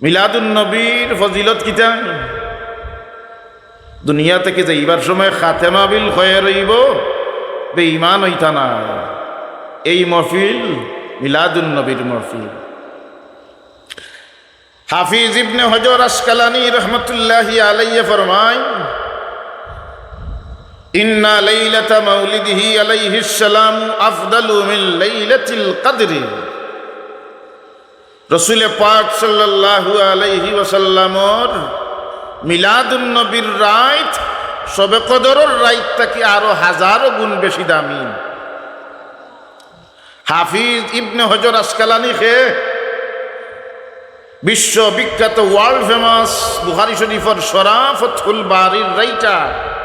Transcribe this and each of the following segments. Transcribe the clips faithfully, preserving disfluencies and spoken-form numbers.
মিলাদুন নবীর ফজিলত কিতা? দুনিয়া থাকি যাইবার সময় খাতেমা বিল খয়ের অইবো, বেঈমান অইতা নায়। এই মহফিল মিলাদুন নবীর মহফিল। হাফিজ ইবনে হজর আসকালানী রহমতুল্লাহি আলাইহি ফরমাইন, "ইন্না লাইলাতা মাউলিদিহি আলাইহিস সালামু আফদালু মিন লাইলাতিল কদরি।" রসুলে পাক সাল্লাল্লাহু আলাইহি ওয়াসাল্লামর মিলাদুন নবীর রাইত শবে কদরর রাইত থাকি আরো হাজারো গুণ বেশি দামি। হাফিজ ইবনে হজর আসকালানী কে? বিশ্ববিখ্যাত, ওয়ার্ল্ড ফেমাস বুখারী শরীফর শরা ফতহুল বারীর রাইটার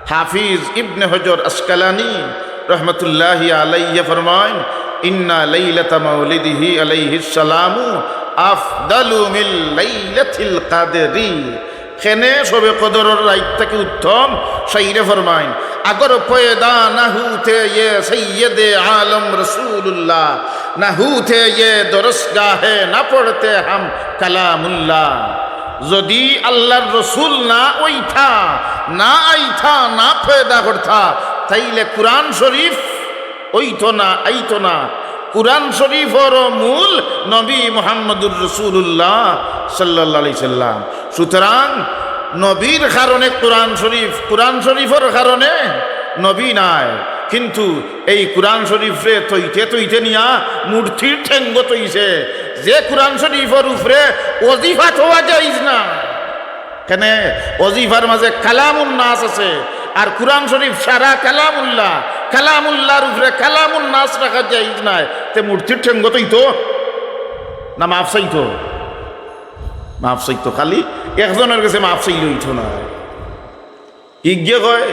হাফিজ ইবনে হজর আসকালানী রহমতুল্লাহি আলাইহি ফরমাইন, "ইন্না লাইলাতা মাউলিদিহি আলাইহিস সালামু আফদালু মিন লাইলাতিল কদরি।" কেনে শবে কদরর রাইত থাকি উত্তম? শাইরে ফরমাইন, "আগর পয়দা না হুতে ইয়ে সৈয়দে আলম রসুলুল্লাহ, না হুতে ইয়ে দরসগাহে না পড়তে হাম কালামুল্লাহ।" যদি আল্লাহর রসুল না অইতা, না আইতা, না পয়দা করতা, তাইলে কুরআন শরীফ অইতো না, আইতো না। কুরআন শরীফর মূল নবী মুহাম্মদুর রাসূলুল্লাহ সাল্লাল্লাহু আলাইহি সাল্লাম। সুতরাং নবীর কারণে কুরআন শরীফ, কুরআন শরীফর কারণে নবী নায়। কিন্তু এই কুরআন শরীফরে থইতে থইতে নিয়া মূর্তির ঠেঙ্গো থইছে। যে কুরআন শরীফর উপরে ওজিফা থওয়া জায়েজ না। কেনে? ওজিফার মাঝে কালামুন নাস আছে, আর কুরআন শরীফ সারা কালামুল্লাহ, কালামুল্লাহর উপরে কালামুন নাস রাখা জায়েজ নায়। তে মূর্তির ঠেঙ্গো থইতো না মাফ চাইতো? মাফ চাইতো। খালি একজনর গেছে মাফ চাইলে অইতো না। ইগে কয়,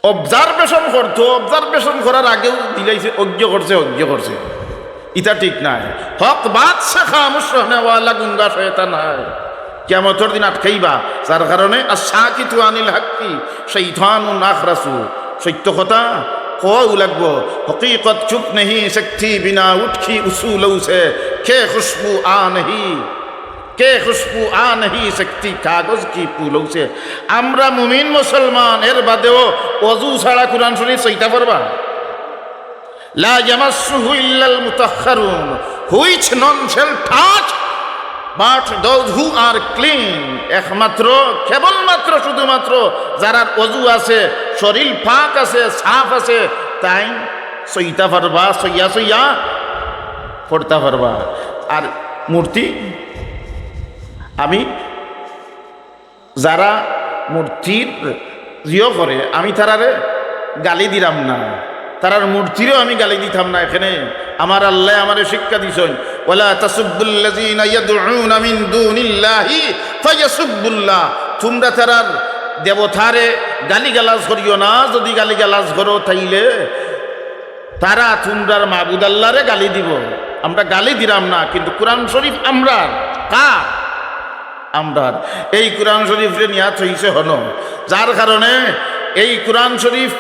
অবজারভেশন করতো, অবজারভেশন করার আগেউ দিলাইছে, অজ্ঞ করছে, অজ্ঞ করছে। ইতা ঠিক নায়। হক বাত সে খামোশ রহনে ওয়ালা গুঙ্গা শয়তান হায়। কিয়ামতর দিন আটকাইবা, যার কারণে আস-সাকিতু আনিল হাক্কি শাইতানুন আখরাসু। সত্য কথা কওয়াউ লাগবো। হকিকত চুপ নেহি সকতি বিনা উঠ কি উসুলৌ সে, কে খুশবু আ নেহি কে খুশবু আ নেহি সকতি কাগজ কি ফুলৌ সে। আমরা মুমিন মুসলমান, এর বাদেও অজু ছাড়া কুরআন শরীফ চাইতা পারবা? লা ইয়ামাসসুহু ইল্লাল মুতাহহারুন, which none shall touch but those who are clean। একমাত্র, কেবলমাত্র, শুধুমাত্র যারার অজু আছে, শরীর পাক আছে, সাফ আছে, তাইন চাইতা পারবা, চাইয়া চাইয়া পড়তা পারবা। আর মূর্তি, আমি যারা মূর্তির জিও করে, আমি তারারে গালি দিরাম না, তারার মূর্তিরেও আমি গালি দিতাম না। এখানে আমার আল্লায় আমারে শিক্ষা দিছইন, "ওয়ালা তাসুব্বুল্লাযীনা ইয়াদউনা মিন দুনিল্লাহি ফায়াসুব্বুল্লাহ।" তুমরা তারার দেবতারে গালিগালাজ করিও না, যদি গালিগালাজ করো তাইলে তারা তুমরার মাবুদ আল্লারে গালি দিবো। আমরা গালি দিরাম না, কিন্তু কুরআন শরীফ আমরার। কার? আমরার। এই কুরআন শরীফরে নিয়া থইছে হনো, যার কারণে এই কুরআন শরীফ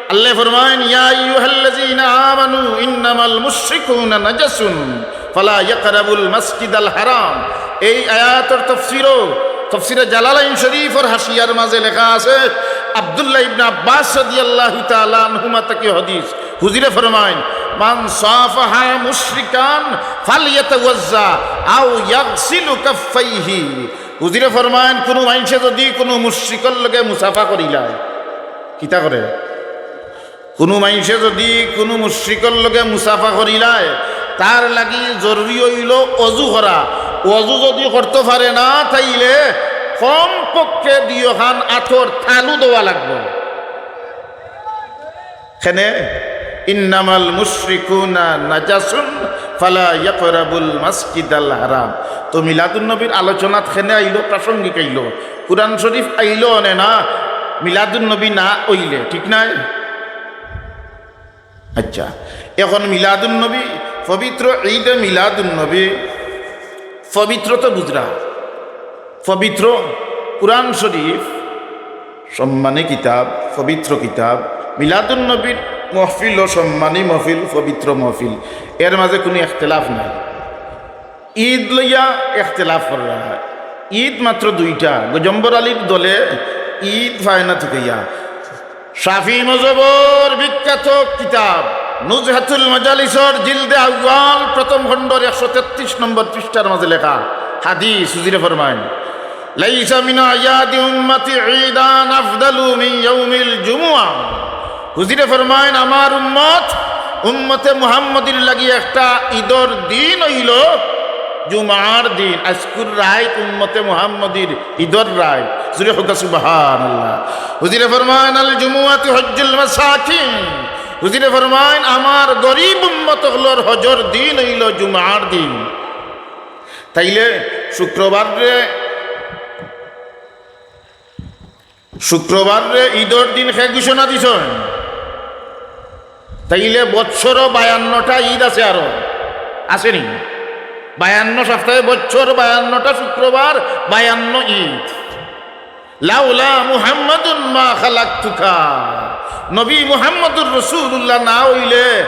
আল্লায় ফরমাইন, "ইয়া আইয়ুহাল্লাযীনা আমানু ইন্নামাল মুশরিকুনা নাজাসুন ফালা ইয়াকরাবুল মাসজিদাল হারাম।" এই আয়াতর তাফসীরও, তাফসীরে জালালাইন শরীফর হাশিয়ার মাঝে লেখা আছে, আব্দুল্লাহ ইবনে আব্বাস রাদিয়াল্লাহু তাআলা আনহুমা থাকি হাদিস, হুজুরে ফরমাইন, "মান সাফাহা মুশরিকান ফালইয়াতাওয়াজ্জা আও ইয়াগসিলু কাফফাইহি।" হুজুরে ফরমাইন, কুনু মাইনষে যদি কুনু মুশরিকর লগে মুসাফা করিলায়, কিতা করে? কুনু মাইনষে যদি কুনু মুশরিকর লগে মুসাফা করিলায়, তার লাগি জরুরি অইলো অজু করা। অজু যদি করতো পারে না, তাইলে কমপক্ষে দুইওখান আতর তালু দেওয়া লাগবো। কেনে? "ইন্নামাল মুশরিকুনা নাজাসুন ফালা ইয়াকরাবুল মাসজিদাল হারাম।" তো মিলাদুন নবীর আলোচনাত কেনে আইলো, প্রাসঙ্গিক আইলো। কুরআন শরীফ আইলো অনে না, মিলাদুন নবী না অইলে, ঠিক নায়? আচ্ছা, এখন মিলাদুন নবী, পবিত্র ঈদে মিলাদুন নবী, পবিত্র তো বুঝরা, পবিত্র কুরআন শরীফ সম্মানী কিতাব, পবিত্র কিতাব। মিলাদুন নবীর মহফিলও সম্মানী মহফিল, পবিত্র মহফিল, এর মাঝে কুনু ইখতিলাফ নাই। ঈদ লইয়া ইখতিলাফ কররা। ঈদ মাত্র দুইটা। গজম্বর আলীর দলে ঈদ পায় না তুকাইয়া। শাফি মজহবর বিখ্যাত কিতাব নুজহাতুল মাজালিসর জিলদে আউয়াল প্রথম খণ্ডর একশো তেত্রিশ নম্বর পৃষ্ঠার মাঝে লেখা হাদিস, হুজুরে ফরমাইন, "লাইসা মিন আয়াদি উম্মতি ঈদান আফদালু মিন ইয়াউমিল জুমুআ।" হুজুরে ফরমাইন, "আমার উম্মত, উম্মতে মুহাম্মদীর লাগি একটা ঈদর দিন অইলো জুমার দিন।" আইজকুর রাইত উম্মতে মুহাম্মদীর ঈদর রাইত। জুরে কউক্কা সুবহানাল্লাহ। হুজুরে ফরমাইন, "আল জুমুআতু হজ্জুল মাসাকিন।" হুজুরে ফরমাইন, "আমার গরিব উম্মত অকলর হজর দিন অইলো জুমার দিন।" তাইলে শুক্রবাররে, শুক্রবাররে ঈদর দিন কে ঘোষণা দিছইন? তাইলে বছরো বায়ান্নটা ঈদ আছে, আরো আছে নি? বায়ান্ন সপ্তাহে বছর, বায়ান্নটা শুক্রবার, বায়ান্ন ঈদ। লাউলা মুহাম্মাদুন মা খালাকতুকা। নবী মুহাম্মদুর রাসূলুল্লাহ না অইলে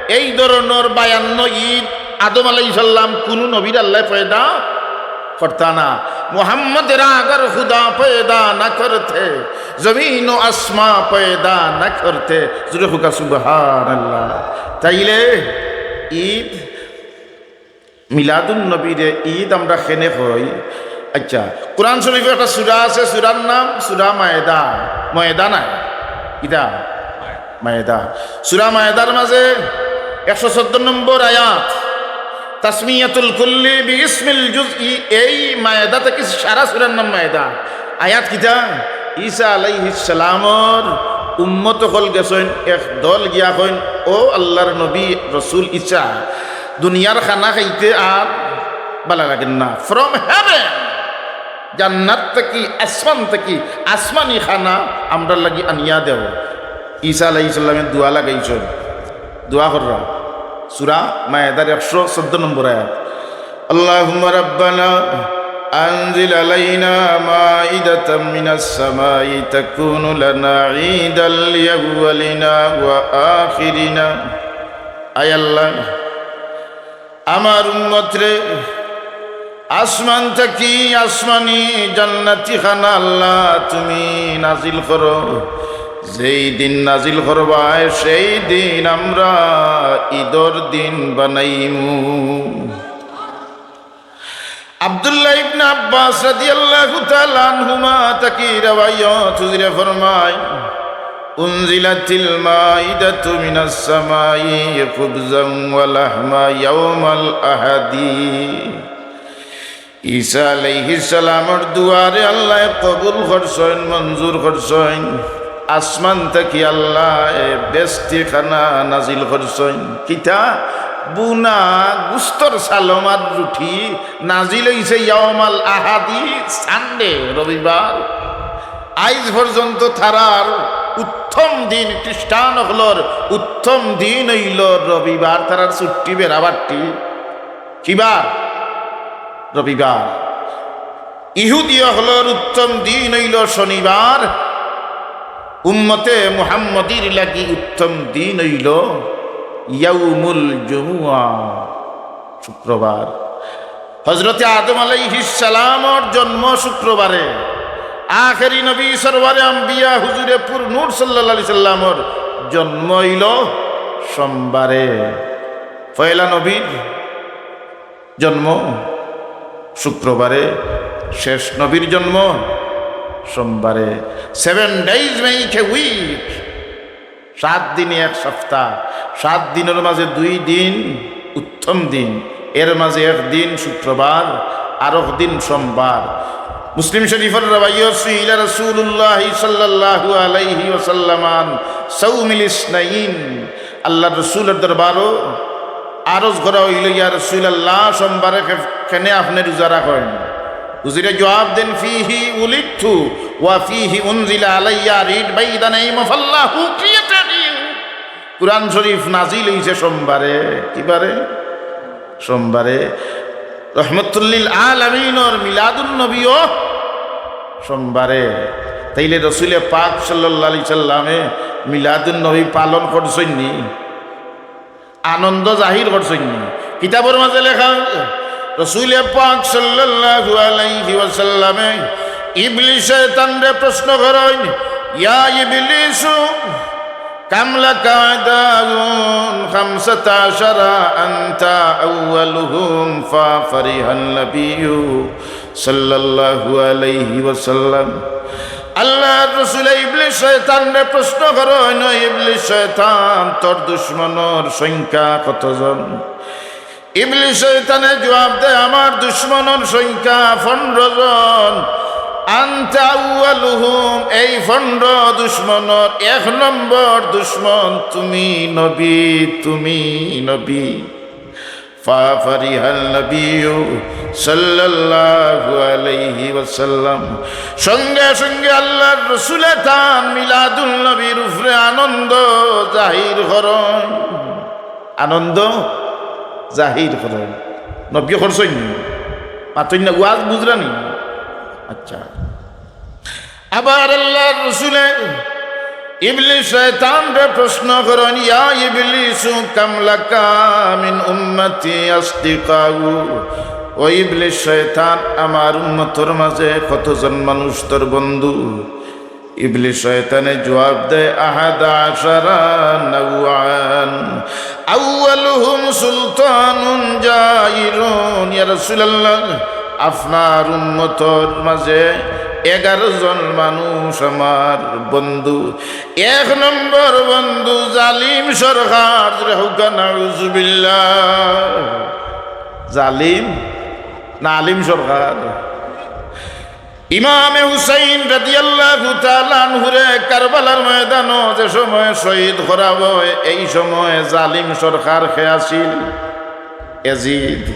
এই ধরনর বায়ান্ন ঈদ আদম আলাইহিস সালাম কুনু নবীর আল্লায় পয়দা করতা না। মোহাম্মদ রা আগর খুদা পয়দা না করতে, জমিন ও আসমা পয়দা না করতে। জুরে কউক্কা সুবহানাল্লাহ। তাইলে ঈদ মিলাদুন নবীরে ঈদ আমরা কেনে কই? আচ্ছা, কোরআন শরীফে একটা সূরা আছে, সূরার নাম সূরা মায়েদা। ময়দা নায়, ইটা মায়েদা। সূরা মায়েদার মাঝে একশো চোদ্দ নম্বর আয়াত, "তাসমিয়াতুল কুল্লি বিইসমিল জুজই।" এই মায়েদা থাকি সারা সূরার নাম মায়েদা। আয়াত কিতা? ঈসা আলাইহিস সালামর উম্মত অকল গেছইন, এক দল গিয়া কইন, "ও আল্লাহর নবী রসুল ঈসা, দুনিয়ার খানা খাইতে আর ভালা লাগের না। From heaven, জান্নাত থাকি, আসমান থাকি, আসমানি খানা আমরার লাগি আনিয়া দেও।" ঈসা আলাইহিস সালামে দোয়া লাগাইছইন, দোয়া কররা। সূরা মায়েদার একশো চোদ্দ নম্বর আয়াত, "আল্লাহুম্মা রাব্বানা আনজিল আলাইনা মাইদাতাম মিনাস সামাই তাকুনু লানা ঈদাল লিআউয়ালিনা ওয়া আখিরিনা।" আয় আল্লাহ, আমার উম্মতরে আসমান থাকি আসমানি জান্নাতি খানা আল্লাহ তুমি নাজিল করো। যেই দিন নাজিল করবায়, সেই দিন আমরা ঈদর দিন বানাইমু। আব্দুল্লাহ ইবনে আব্বাস রাদিয়াল্লাহু তাআলা আনহুমা থাকি রেওয়ায়ত, হুজুরে ফরমায়, "উনজিলাতিল মাইদাতু মিনাস সামাই খুবজাম ওয়া লাহমা ইয়াউমাল আহাদি।" ঈসা আলাইহিস সালামর দোয়ারে আল্লায় কবুল করছইন, মঞ্জুর করছইন। আসমান থাকি আল্লায় বেস্তি খানা নাজিল করছইন। কিতা? বুনা গুস্তর সালমার রুটি নাজিল অইছে ইয়াউমাল আহাদি, সানডে, রবিবার। আইজ পর্যন্ত তারার উত্তম দিন, খ্রিস্টান অকলর উত্তম দিন অইলো রবিবার, তারার ছুট্টি বেড়াবাট্টি। কি বার? রবিবার। ইহুদি অকলর উত্তম দিন অইলো শনিবার, উম্মতে মুহাম্মদীর লাগি উত্তম দিন অইলো ইয়াউমুল জুমুআ, শুক্রবার। হজরতে আদম আলাইহিস সালামর জন্ম শুক্রবারে, আখেরি নবী সরওয়ারে আম্বিয়া হুজুরে পুর নূর সাল্লাল্লাহু আলাইহি সাল্লামর জন্ম অইলো সোমবারে। পয়লা নবীর জন্ম শুক্রবারে, শেষ নবীর জন্ম সোমবারে। Seven days make a week, সাত দিনে এক সপ্তাহ, সাত দিনর মাঝে দুই দিন উত্তম দিন, এর মাঝে এক দিন শুক্রবার, আরক দিন সোমবার। মুসলিম শরীফর রেওয়ায়ত, সুইলা রাসূলুল্লাহি সাল্লাল্লাহু আলাইহি ওয়াসাল্লাম আন সাওমিল ইসনাইন, আল্লাহর রসুলর দরবারো আরজ করা অইলো, "ইয়া রাসূলুল্লাহ, সোমবারে কে-, কেনে আপনে রোজা রাখইন?" হুজুরে জবাব দেন, "ফিহি উলিদতু ওয়া ফিহি উনজিলা আলাইয়া, read by the name of Allah who created you।" কুরআন শরীফ নাজিল অইছে সোমবারে। কি বারে? সোমবারে। রহমতুল্লিল আলামিনর মিলাদুন নবীও সোমবারে। তাইলে রসুলে পাক সাল্লাল্লাহু আলাইহি সাল্লামে মিলাদুন নবী পালন করছইন নি? আনন্দ জাহির করছইন নি? কিতাবর মাঝে লেখা, রসুলে পাক সাল্লাল্লাহু আলাইহি ওয়াসাল্লামে ইবলিস শয়তানরে প্রশ্ন করইন, "ইয়া ইবলিসু, কাম লাকা আদাউন খামসাতা আশারা আনতা আউয়ালুহুম?" ফাফারিহান নাবিয়্যু সাল্লাল্লাহু আলাইহি ওয়াসাল্লাম। আল্লাহর রসুলে ইবলিস শয়তানরে প্রশ্ন করইন, "ও ইবলিস শয়তান, তোর দুশমনর সংখ্যা কতজন?" ইবলিস শয়তানে জবাব দেয়, "আমার দুশমনর সংখ্যা পনরো জন।" "আনতা আউয়ালুহুম, এই পনরো দুশমনর এক নম্বর দুশমন তুমি নবী, তুমি নবী।" ফাফারিহান নাবিয়্যু সাল্লাল্লাহু আলাইহি ওয়াসাল্লাম। সঙ্গে সঙ্গে আল্লাহর রসুলে তান মিলাদুন নবীর উপরে আনন্দ জাহির করইন। আনন্দ জাহির করইন। নবীয়ে করছইন নি? মাতইন না, ওয়াজ বুঝরা নি? আচ্ছা। আবার আল্লাহর রসুলে ইবলিস শয়তানরে প্রশ্ন করইন, "ইয়া ইবলিসু কাম লাকা মিন উম্মতি আসদিকাউ?" ও ইবলিস শয়তান, আমার উম্মতর মাঝে কতজন মানুষ তোর বন্ধু? ইবলিস শয়তানে জবাব দেয়, "আহাদা আশারা নাওয়ান, আউয়ালুহুম সুলতানুন জাইরুন।" ইয়া রাসূলুল্লাহ, আপনার উম্মতর মাঝে এগারো জন মানুষ আমার বন্ধু। এক নম্বর বন্ধু জালিম সরকার, জোরে কউক্কা নাউজুবিল্লাহ। জালিম না আলিম সরকার? ইমামে হুসাইন রাদিয়াল্লাহু তাআলা আনহুরে কারবালার ময়দানো যে সময় শহীদ করা হয়, এই সময় জালিম সরকার কে আছিল? এজিদ।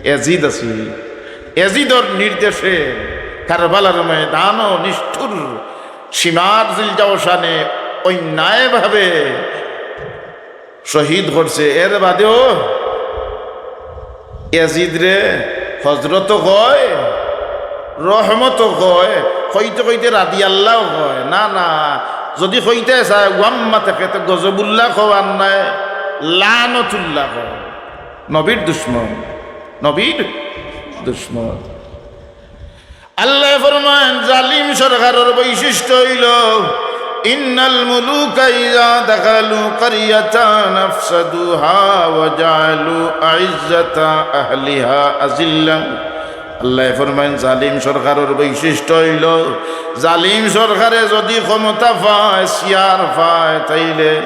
এজিদ আছিল। এজিদর নির্দেশে কারবালার ময়দানো নিষ্ঠুর শিমার জিলজাওশানে অন্যায়ভাবে শহীদ করছে। এর বাদেও এজিদরে হজরতও কয়, রহমতও কয়, কইতে কইতে রাদিয়াল্লাহও কয়। না, না, যদি কইতে চায় ওয়াম্মা থেকে, তো গজবুল্লাহ কওয়ার নায়, লানতুল্লাহ কয়। নবীর দুশমন, নবীর দুশমন। আল্লায় ফরমাইন, জালিম সরকারর বৈশিষ্ট্য অইলো, "ইন্নাল মুলুকা ইযা দাখালু ক্বারিয়াতান আফসাদুহা ওয়া জাআলু আইজ্জাতা আহলিহা আজিল্লা।" আল্লায় ফরমাইন, জালিম সরকারর বৈশিষ্ট্য অইলো, জালিম সরকারে যদি ক্ষমতা পায়, চেয়ার পায়, তাইলে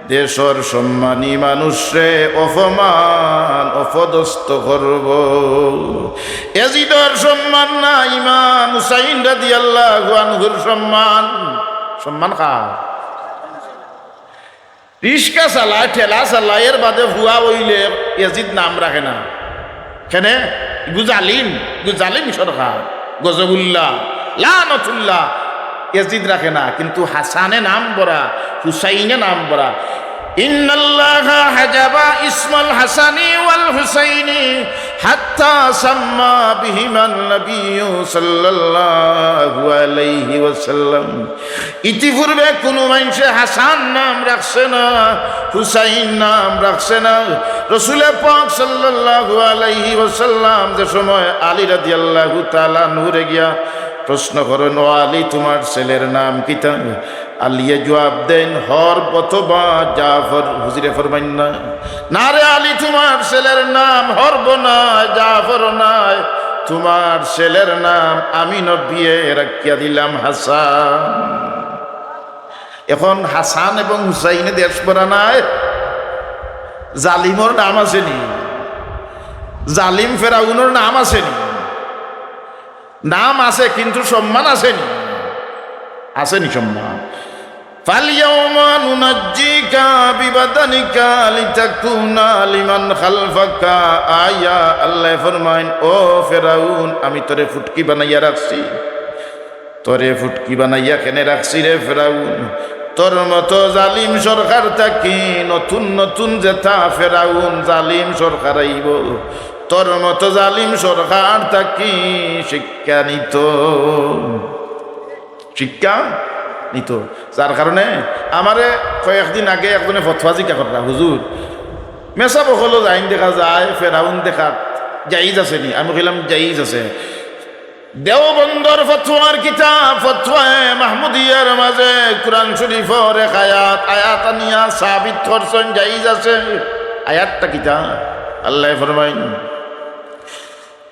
দেশর সম্মানী মানুষরে অপমান, অপদস্থ করবো। এজিদর সম্মান না, ইমাম হুসাইন রাদিয়াল্লাহু আনহুর সম্মান। সম্মান কার? রিক্সা চালায়, ঠেলা চালায়, এর বাদে পুয়া অইলে এজিদ নাম রাখে না। কেনে? ইগু জালিম, ইগু জালিম সরকার, গজবুল্লাহ, লানতুল্লাহ। এজিদ রাখে না, কিন্তু হাসানে নাম বরা, হুসাইনে নাম বরা। ইন্নাল্লাহা হাজাবা ইসমাল হাসানি ওয়াল হুসাইনি হাত্তা সাম্মা বিহিমান নাবিয়্যু সাল্লাল্লাহু আলাইহি ওয়াসাল্লাম। ইতিপূর্বে কুনু মানষে হাসান নাম রাখছে না, হুসাইন নাম রাখছে না। রসুলে পাক সাল্লাল্লাহু আলাইহি ওয়াসাল্লাম যে সময় আলী রাদিয়াল্লাহু তাআলা আনহুরে গিয়া প্রশ্ন করইন, "ও আলী, তুমার ছেলের নাম কিতা?" আলীয়ে জুয়াব দেইন, "হরব অথবা জাফর।" হুজুরে ফরমাইন না, "না রে আলী, তুমার ছেলের নাম হরব নায়, জাফর নায়, তুমার ছেলের নাম আমি নবীয়ে রাখিয়া দিলাম হাসান।" এখন হাসান এবং হুসাইনে দেশ ভরা নায়? জালিমর নাম আছে নি? জালিম ফেরাউনর নাম আছে নি? নাম আছে, কিন্তু সম্মান আছে নি? আছে নি সম্মান? "ফাল ইয়াউমা নুনাজ্জিকা বিবাদানিকা লিতাকুনা লিমান খালফাকা আয়া।" আল্লায় ফরমাইন, "ও ফেরাউন, আমি তোরে ফুটকি বানাইয়া রাখছি।" তোরে ফুটকি বানাইয়া কেনে রাখছি রে ফেরাউন? তোর মতো জালিম সরকার থাকি নতুন নতুন যেতা ফেরাউন জালিম সরকার আইবো, তোর মতো জালিম সরকার থাকি শিক্ষা নিতো, শিক্ষা নিতো। যার কারণে আমারে কয়েকদিন আগে একজনে ফতোয়া জিকা কররা, "হুজুর, মেসাব অকলো যাইন দেখা যায়, ফেরাউন দেখাত জায়েজ আছে নি? আমি কইলাম জায়েজ আছে। দেওবন্দর ফতোয়ার কিতাব ফতোয়ায়ে মাহমুদিয়ার মাঝে কোরআন শরীফর এক আয়াত, আয়াত আনিয়া সাবিত করছইন জায়েজ আছে। আয়াতটা কিতা? আল্লায় ফরমাইন,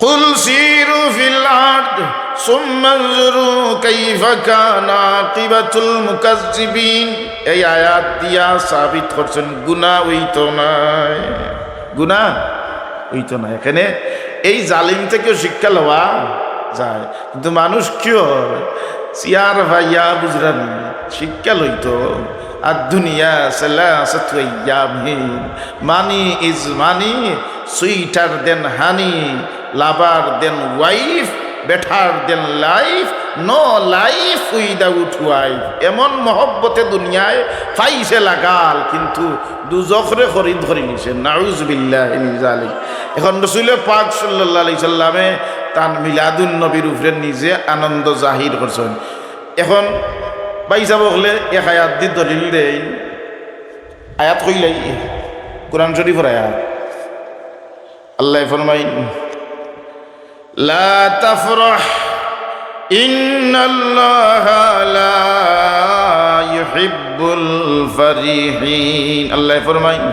"কুল সিরু ফিল আরদ সুম্মা আনজুরু কাইফা কানা আকিবাতুল মুকাজ্জিবিন।" এই আয়াত দিয়া সাবিত করছইন গুনাহ অইতো নায়, গুনাহ অইতো নায়। এখানে এই জালিম থাকিও শিক্ষা লওয়া যায়, কিন্তু মানুষ কিওর? চেয়ার পাইয়া বুঝরা নি, শিক্ষা লইতো। আর দুনিয়া সালাসাতু আইয়ামিন, money is money, sweeter than honey, lover than wife, better than life, no life without wife। এমন মহব্বতে দুনিয়ায় পাইছে লাগাল, কিন্তু দুজখরে খরিদ করি নিছে। নাউজুবিল্লাহি মিন জালিক। এখন রসুলে পাক সাল্লাল্লাহু আলাইহি সাল্লামে তান মিলাদুন নবীর উপরে নিজে আনন্দ জাহির করছইন। এখন ভাইসাব অকলে এক আয়াত দি দলিল দেইন, আয়াত কইলাই, কোরআন শরীফর আয়াত। আল্লায় ফরমাইন, "লা তাফরাহ, ইন্নাল্লাহা লা ইউহিব্বুল ফারিহিন।" আল্লায় ফরমাইন,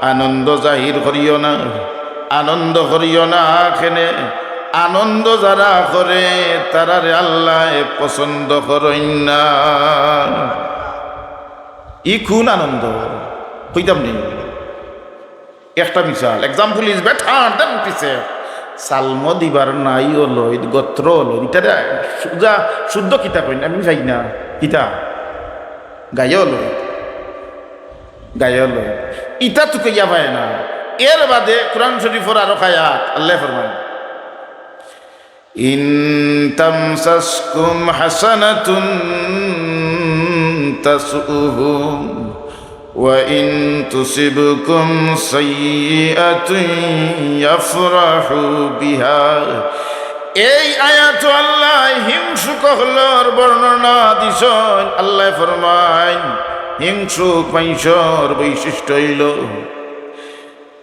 "আনন্দ জাহির করিও না, আনন্দ করিও না।" কেনে? আনন্দ যারা করে, তারারে আল্লায় পছন্দ করইন না। ই কুন আনন্দ? কইতাম নি? একটা মিসাল, example is better than পিছে। সালমো দিবার নাই অইলো, ইদ গোত্র অইলো, ইতারে সুজা, শুদ্ধ কিতা কইন, আমি পাই না। কিতা? গায়ে অইলো, গায়ে অইলো। ইতা তো কইয়া পায় না। এর বাদে কোরআন শরীফর আরো আয়াত, আল্লায় ফরমাইন, "ইন তামসাসকুম হাসানাতুন তাসুহুম, ওয়া ইন তুসিবকুম সাইয়্যিআতুন ইয়াফরাহু বিহা।" এই আয়াতো আল্লায় হিংসুক অকলর বর্ণনা দিছইন। আল্লায় ফরমাইন, হিংসুক মানষর বৈশিষ্ট্য অইলো,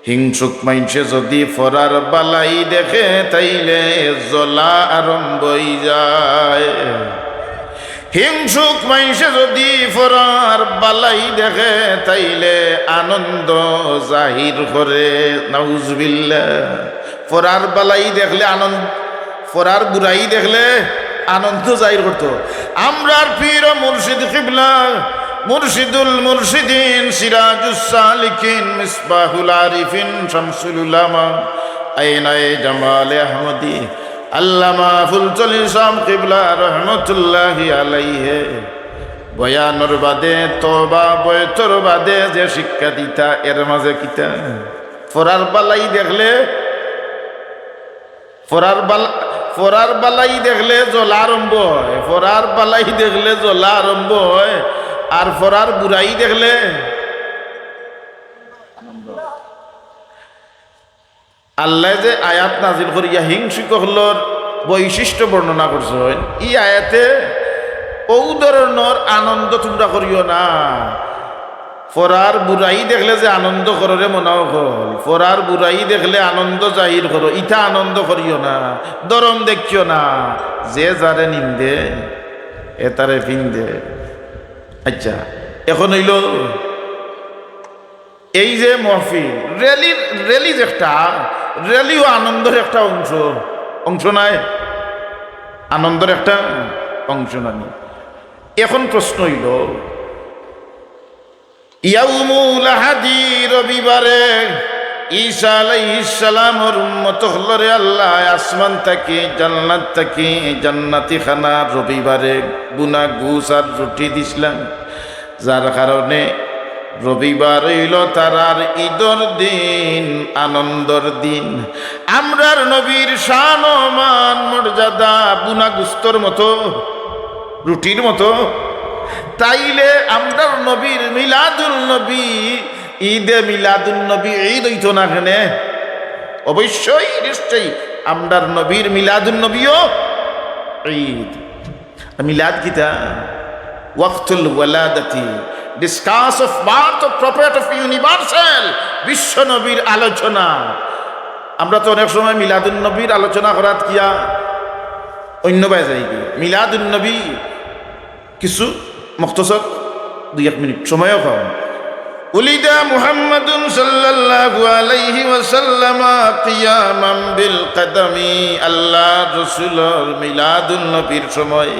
হিংসুক মানষে যুদি পরার বালাই দেখে, তাইলে জ্বলা আরম্ভ অইযায়। হিংসুক মানষে যুদি পরার বালাই দেখে, তাইলে আনন্দ জাহির করে। নাউজুবিল্লাহ। পরার বালাই দেখলে আনন্দ, পরার বুরাই দেখলে আনন্দ জাহির করতো। আমরার পীর ও মুর্শিদ কিবলা, মুর্শিদুল মুর্শিদিন, সিরাজুস সালিকিন, মিসবাহুল আরিফিন, শামসুল উলামা, আয়নায়ে জামালে আহমদি, আল্লামা ফুলতলী সাব কিবলা রহমতুল্লাহি আলাইহে বয়ানর বাদে, তওবা বয়তর বাদে যে শিক্ষা দিতা, এর মাঝে কিতা? পরার বালাই দেখলে, পরার বাল-, পরার বালাই দেখলে জ্বলা আরম্ভ অয়, পরার বালাই দেখলে জ্বলা আরম্ভ অয়, আর পরার বুরাই দেখলে আল্লায় যে আয়াত নাজিল করিয়া হিংসুক অকলর বৈশিষ্ট্য বর্ণনা করছইন, ই আয়াতে অউ ধরনর আনন্দ তুমরা করিও না। পরার বুরাই দেখলে যে আনন্দ করো রে মনা অকল, পরার বুরাই দেখলে আনন্দ জাহির করো, ইতা আনন্দ করিও না, ধরম দেখিও না। যে যারে নিন্দে, এ তারে ফিন্দে। আচ্ছা, এখন অইলো এই যে মহফিল, র‍্যালি, র‍্যালি যে একটা, র‍্যালিও আনন্দর একটা অংশ, অংশ নায়? আনন্দর একটা অংশ নানি? এখন প্রশ্ন অইলো, ইয়াউমুল আহাদি, রবিবারে, ঈসা আলাইহিস সালামর উম্মত অকলরে আল্লায় আসমান থাকি, জান্নাত থাকি, জান্নাতি খানা রবিবারে বুনা গুস আর রুটি দিছলা। যার কারণে রবিবার অইলো তারার ইদর দিন, আনন্দর দিন। আমরার নবীর শান ও মান মর্যাদা বুনা গুস্তর মতো, রুটির মতো। তাইলে আমরার নবীর মিলাদুন নবী, ইদে মিলাদুন নবী ইদ অইতো না কেনে? অবশ্যই, নিশ্চয়ই আমরার নবীর মিলাদুন নবীও ইদ। মিলাদ কিতা? ওয়াক্তুল ওয়ালাদাতি, discuss of birth of prophet of universal, বিশ্ব নবীর আলোচনা। আমরা তো অনেক সময় মিলাদুন নবীর আলোচনা করাত গিয়া অন্য বায় যাইগি। মিলাদুন নবী কিছু মুখতসর দুই এক মিনিট সময়ও কম। উলিদা মুহাম্মাদুন সাল্লাল্লাহু আলাইহি ওয়াসাল্লাম কিয়ামান বিল কদমি। আল্লাহর রসুলর মিলাদুন নবীর সময়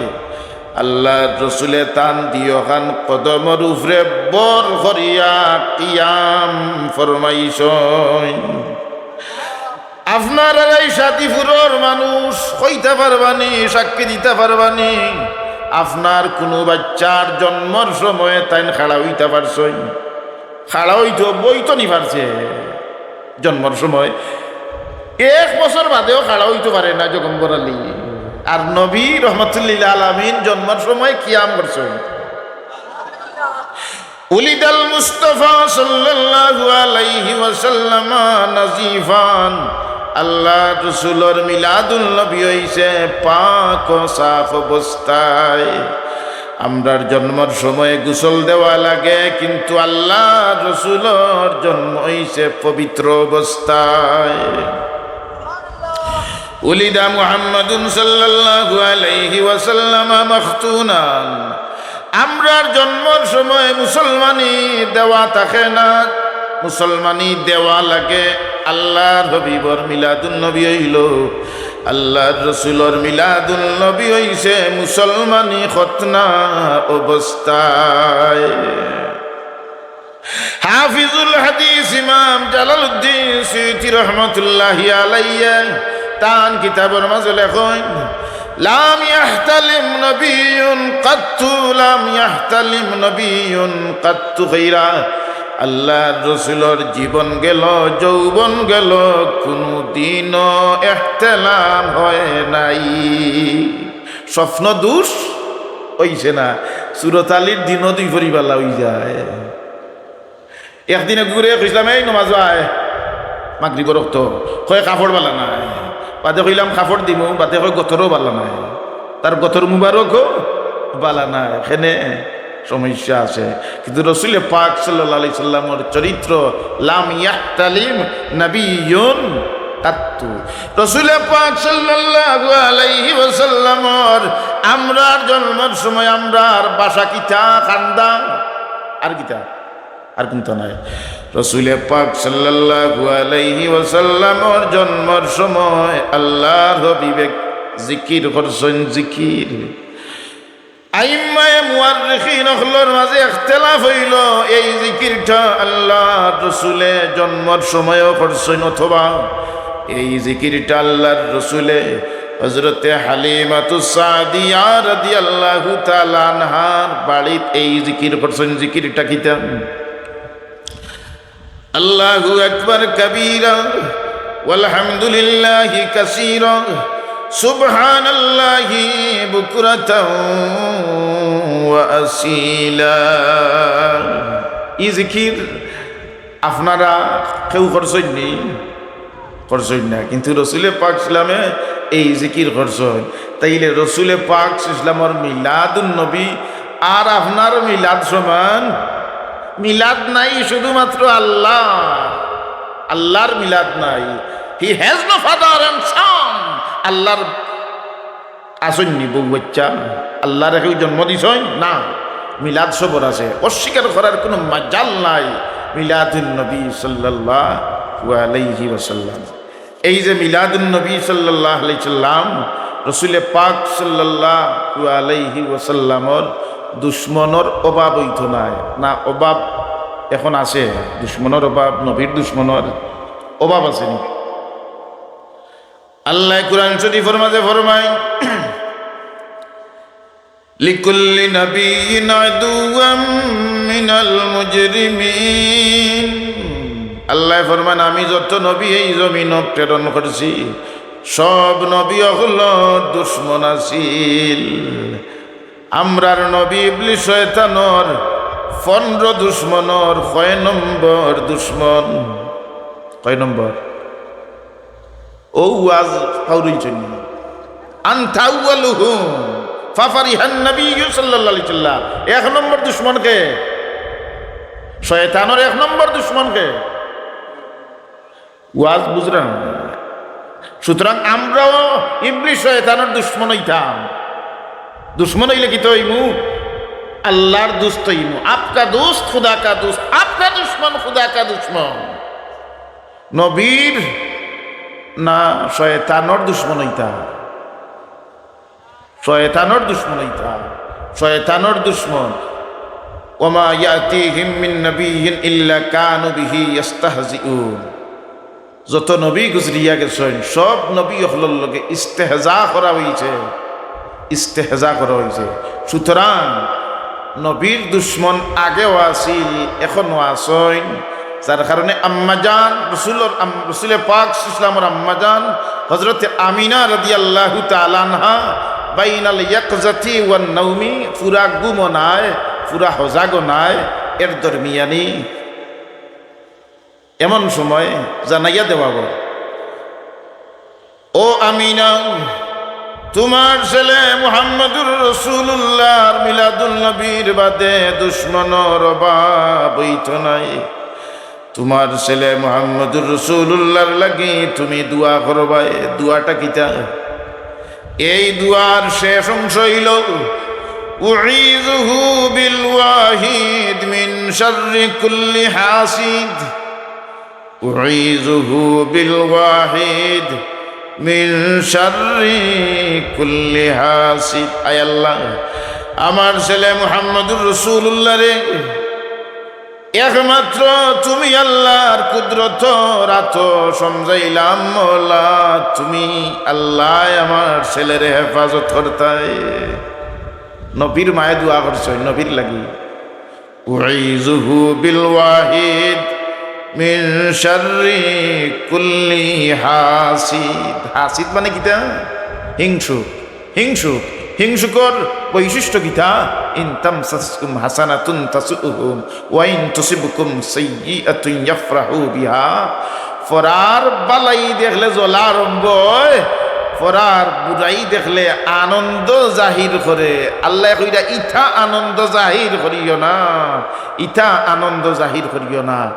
আল্লাহর রসুলে তান দিওখান কদমর উপরে বর করিয়া কিয়াম ফরমাইছইন। আপনারার এই সাদিপুরর মানুষ কইতা পারবানি, সাক্ষী দিতা পারবানি, আপনার কুনু বাচ্চার জন্মর সময় তাইন খাড়া অইতা পারছইন? খাড়া অইতো, বইতো নি পারছে জন্মর সময়? এক বছর বাদেও খাড়া অইতো পারে না জগম্বর আলী। আর নবী রহমাতুল্লিল আলামিন জন্মর সময় কিয়াম করছইন। উলিদাল মুস্তাফা সাল্লাল্লাহু আলাইহি ওয়াসাল্লাম নাজিফান। আল্লাহর রসুলর মিলাদুন নবী অইছে পাক ও সাফ অবস্থায়। আমরার জন্মর সময় গোসল দেওয়া লাগে, কিন্তু আল্লাহর রসুলর জন্ম অইছে পবিত্র অবস্থায়। উলিদা মুহাম্মাদুন সাল্লাল্লাহু আলাইহি ওয়াসাল্লাম মাখতুনান। আমরার জন্মর সময় মুসলমানি দেওয়া থাকে না, মুসলমানি দেওয়া লাগে। আল্লাহর হাবিবর মিলাদুন নবী অইলো, আল্লাহর রসুলর মিলাদুন নবী অইছে মুসলমানি খতনা অবস্থায়। হাফিজুল হাদিস ইমাম জালালউদ্দিন সুয়ুতী রহমতুল্লাহি আলাইহি তান কিতাবর মাঝে লেখইন, "লাম ইয়াহতালিম নবিয়্যুন কাত্তু, লাম ইয়াহতালিম নবিয়্যুন কাত্তু গায়রা।" আল্লাহর রসুলর জীবন গেল, যৌবন গেল, কুনু দিনও ইহতিলাম হয় নাই। স্বপ্ন দোষ অইছে না, সুরত আলীর দিনও দুই ফরি বালা অই যায়। একদিন এগুরে কইছলাম, "এই নমাজো আয়, মাগরিবর অক্ত।" কয়, "কাপড় বালা নাই।" বাদে কইলাম, "কাপড় দিমু।" বাদে কয়, "গতরও বালা নাই, তার গতর মুবারকও বালা নাই।" এখানে সমস্যা আছে। কিন্তু রসুলে পাক সাল্লাল্লাহু আলাইহি সাল্লামর চরিত্র, লাম ইয়াহতালিম নাবিয়্যুন কাত্তু। রসুলে পাক সাল্লাল্লাহু আলাইহি ওয়াসাল্লামর আমরার জন্মর সময় আমরার বাসা কিতা? কান্দা। আর কিতা? আর কুন্তা নাই। রসুলে পাক সাল্লাল্লাহু আলাইহি ওয়াসাল্লামর জন্মর সময় আল্লাহর হাবিবে জিকির করছইন, জিকির। আইম্মায়ে মুআররিখিন অকলর মাঝে ইখতিলাফ অইলো, এই জিকিরটা আল্লাহর রসুলে জন্মর সময়ও করছইন অথবা এই জিকিরটা আল্লাহর রসুলে হযরতে হালিমাতুস সাদিয়া রাদিয়াল্লাহু তাআলা আনহার বাড়িত এই জিকির করছইন। জিকিরটা কিতা? আল্লাহু আকবার কাবীরা, ওয়ালহামদুলিল্লাহি কাসীরা, সুবহানাল্লাহি বুকরাতাও ওয়া আসীলা। ই জিকির আপনারা কেউ করছইন নি? করছইন না, কিন্তু রসুলে পাক ইসলামে এই জিকির করছইন। তাইলে রসুলে পাক ইসলামর মিলাদুন নবী আর আপনার মিলাদ সমান? মিলাদ নাই, শুধুমাত্র আল্লাহ, আল্লাহর মিলাদ নাই। He has no father and son। আল্লাহর আছইন নি বউ বাচ্চা? আল্লাহরে কেউ জন্ম দিছইন? না। মিলাদ সবর আছে, অস্বীকার করার কোনো মাজাল নাই। মিলাদুন নবী সাল্লাল্লাহু আলাইহি ওয়াসাল্লাম। এই যে মিলাদুন নবী সাল্লাল্লাহু আলাইহি সাল্লাম, রসুলে পাক সাল্লাল্লাহু আলাইহি ওয়াসাল্লামর দুশমনর অভাব অইতো নায়। না, অভাব এখন আছে, দুশমনর অভাব, নবীর দুশমনর অভাব আছে নি? আল্লাহ কোরআন শরীফর মাঝে ফরমায়, "লিকুল্লি নাবিয়্যিন আদুওয়াম মিনাল মুজরিমিন।" আল্লাহ ফরমান, "আমি যত নবী এই জমিনো প্রেরণ করছি, সব নবী অকলর দুশমন আছিল। আমরার নবী ইবলিস শয়তানর পনরো দুশমনর কয় নম্বর দুশমন?" কয় নম্বর? ও ওয়াজ পাউরইছইন নি? আনতা আউয়ালুহুম ফাফারিহান নাবিয়্যু সাল্লাল্লাহু আলাইহি ওয়াসাল্লাম। এক নম্বর দুশমন কে? শয়তানর এক নম্বর দুশমন কে? ওয়াজ বুঝরা না? সুতরাং আমরাও ইবলিস শয়তানর দুশমন অইতাম। দুশমন অইলে কিতা অইমু? আল্লার দুস্ত অইমু। আপকা দুস্ত খুদা কা দুস্ত, আপকা দুশমন খুদা কা দুশমন। নবীর না শয়তানর দুশমন অইতাম? শয়তানর দুশমন অইতাম, শয়তানর দুশমন। ওমা ইয়াতিহিম মিন নাবিয়্যিন ইল্লা কানু বিহি ইয়াস্তাহজিউন। যত নবী গুজরিয়া গেছইন, সব নবী অকলর লগে ইস্তেহজা করা অইছে, ইস্তেহজা করা অইছে। সুতরাং নবীর দুশমন আগেও আছিল, এখনো আছইন, যার কারণে আম্মাজান রসুলর আম-, রসুলে পাক ইসলামর আম্মাজান হযরতে আমিনা রাদিয়াল্লাহু তাআলা আনহা বাইনাল ইয়াকজাতি ওয়ান নাওমি, পুরা ঘুমও নায়, পুরা হজাগও নায়, এর দরমিয়ানি এমন সময় জানাইয়া দেওয়া অয়, "ও আমিনা, তুমার ছেলে মুহাম্মদুর রাসূলুল্লাহর মিলাদুন নবীর বাদে দুশমনর অভাব অইতো নায়। তুমার ছেলে মুহাম্মদুর রাসূলুল্লাহর লাগি তুমি দোয়া করবায়।" দোয়াটা কিতা? এই দোয়ার শেষ অংশ অইলো, "উঈযুহু বিল ওয়াহিদ মিন শাররি কুল্লি হাসিদ।" উঈযুহু বিল ওয়াহিদ মিন শাররি কুল্লি হাসিদ। আয় আল্লাহ, আমার ছেলে মুহাম্মদুর রাসূলুল্লাহরে একমাত্র তুমি আল্লাহর কুদরতর আতো সমঝাইলাম, মওলা, তুমি আল্লাহ আমার ছেলেরে হেফাজত করতায়। নবীর মায়ে দোয়া করছইন নবীর লাগি। উঈযুহু বিল ওয়াহিদ মিন শাররি কুল্লি হাসিদ। হাসিদ মানে কিতা? হিংসুক। হিংসুক। হিংসুকর বৈশিষ্ট্য কিতা? ইন তামসাসকুম হাসানাতুন তাসুহুম ওয়া ইন তুসিবকুম সাইয়্যিআতুন ইয়াফরাহু বিহা। পরার বালাই দেখলে জ্বলা আরম্ভ অয়, পরার বুরাই দেখলে আনন্দ জাহির করে। আল্লায় কইরা, "ইতা আনন্দ জাহির করিও না, ইতা আনন্দ জাহির করিও না।"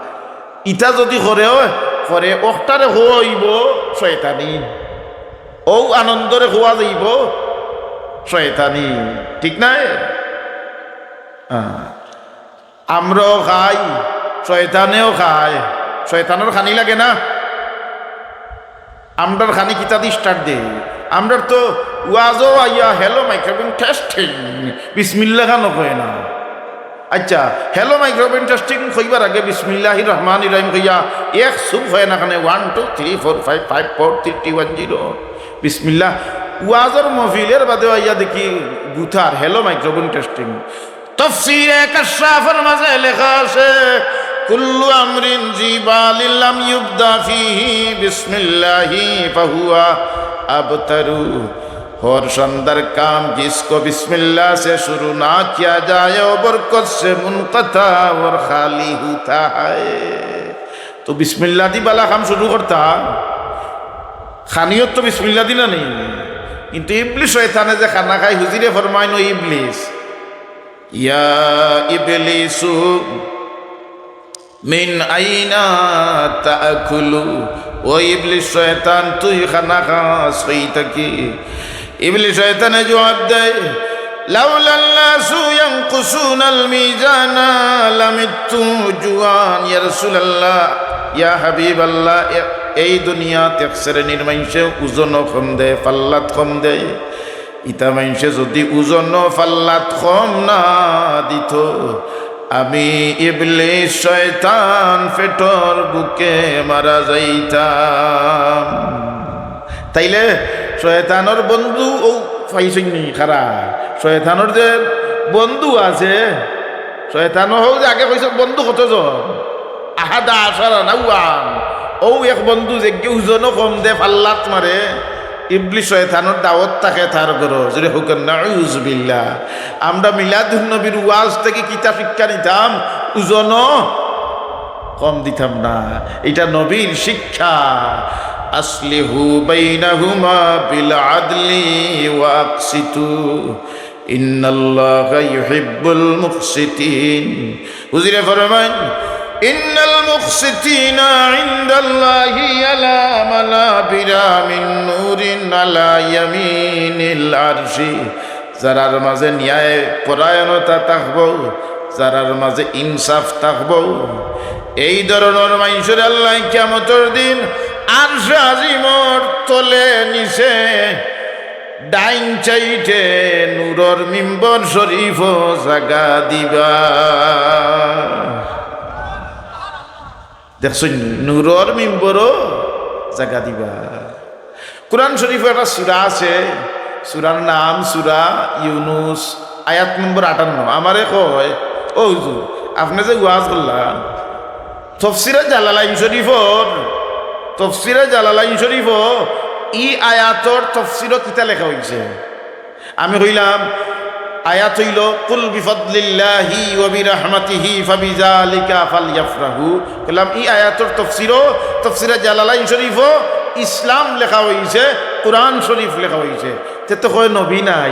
ইতা যুদি করেও, পরে অকটারে কওয়া অইবো শয়তানি, অউ আনন্দরে কওয়া যাইবো শয়তানি, ঠিক নায়? হ্যাঁ। আমরাও খাই, শয়তানেও খায়। শয়তানর খানি লাগে না? আমরার খানি কিতা দি start দেয়? আমরার তো ওয়াজও আইয়া, "Hello microphone testing", বিসমিল্লা খানও কয় না। আচ্ছা, "Hello microphone testing" কইবার আগে বিসমিল্লাহির রহমানির রহিম কইয়া এক সুপ হয় না খানে, one two three four five five four three two one zero। বিসমিল্লা। ওয়াজর মহফিলর বাদে আইয়া দেখি গুতার "Hello microphone testing"। তফসিরে কাশশাফর মাঝে লেখা আছে, "কুল্লু আমরিন জি বালিন লাম ইউবদা ফিহি বিসমিল্লাহি ফাহুয়া আবতারু।" হর শানদার কাম জিসকো বিসমিল্লাহ সে শুরু না কিয়া যায়, ও বরকত সে মুনকাতা অর খালি হোতা হ্যায়। তো বিসমিল্লাহ দি বালা কাম শুরু করতা, খানিও তো বিসমিল্লাহ দি না নি। কিন্তু ইবলিস শয়তানে যে খানা খায়, হুজুরে ফরমাইন, "ও ইবলিস, ইয়া ইবলিসু মিন আইনা তাআকুলু?" ও ইবলিস শয়তান, তুই খানা খাস কই থাকি? ইবলিস শয়তানে জবাব দেয়, "লাউলান নাসু ইয়ানকুসুনাল মিজানা লামিততু জুআন।" ইয়া রাসূলুল্লাহ, ইয়া হাবিবাল্লাহ, এ-, এই দুনিয়াত এক শ্রেণীর মানষে ওজনও কম দেয়, পাল্লাত কম দেয়। ইতা মানষে যুদি ওজনও পাল্লাত কম না দিত, আমি ইবলিস শয়তান পেটর ভুকে মারা যাইতাম। তাইলে শয়তানর বন্ধু অউ পাইছইন নি কারা? শয়তানর যে বন্ধু আছে, শয়তানও হউ যে আগে কইছে বন্ধু কতজন? আহাদা আশারা নাওয়ান। অউ এক বন্ধু যেগিয়ে ওজনও কম দে, পাল্লাত মারে, ইবলিস শয়তানর দাওয়াত থাকে তার ঘরো। জোরে কউক্কা, নাউজুবিল্লাহ। আমরা মিলাদুন নবীর ওয়াজ থাকি কিতা শিক্ষা নিতাম? ওজনও কম দিতাম না। ইটা নবীর শিক্ষা। আসলিহু বাইনাহুমা বিল আদলি ওয়া আকসিতু। ইন্নাল্লাহা ইউহিব্বুল মুকসিতিন। হুজুরে ফরমাইন, إن المقسطين عند الله على منابر من نور على يمين العرش। যারার মাঝে ন্যায় পরায়ণতা থাকবো, যারার মাঝে ইনসাফ থাকবো, এই ধরনর মানষরে আল্লায় কিয়ামতর দিন আরশে আজিমর তলে নিচে ডাইন সাইডে নূরর মিম্বর শরীফো জাগা দিবা। দেখছইন, নূরর মিম্বরো জাগা দিবা। কোরআন শরীফো একটা সূরা আছে, সূরার নাম সূরা ইউনুস, আয়াত নম্বর আটান্ন। আমারে কয়, "ও হুজুর, আপনে যে ওয়াজ করলা, তফসিরে জালালাইন শরীফর, তফসিরে জালালাইন শরীফো ই আয়াতর তফসিরো কিতা লেখা অইছে?" আমি কইলাম, আয়াত অইলো, "কুল বিফাদলিল্লাহি ওয়া বিরাহমাতিহি ফাবিযালিকা ফালইয়াফরাহু।" কইলাম, "ই আয়াতর তফসিরো, তফসিরে জালালাইন শরীফো ইসলাম লেখা অইছে, কোরআন শরীফ লেখা অইছে। তে তো কয় নবী নাই,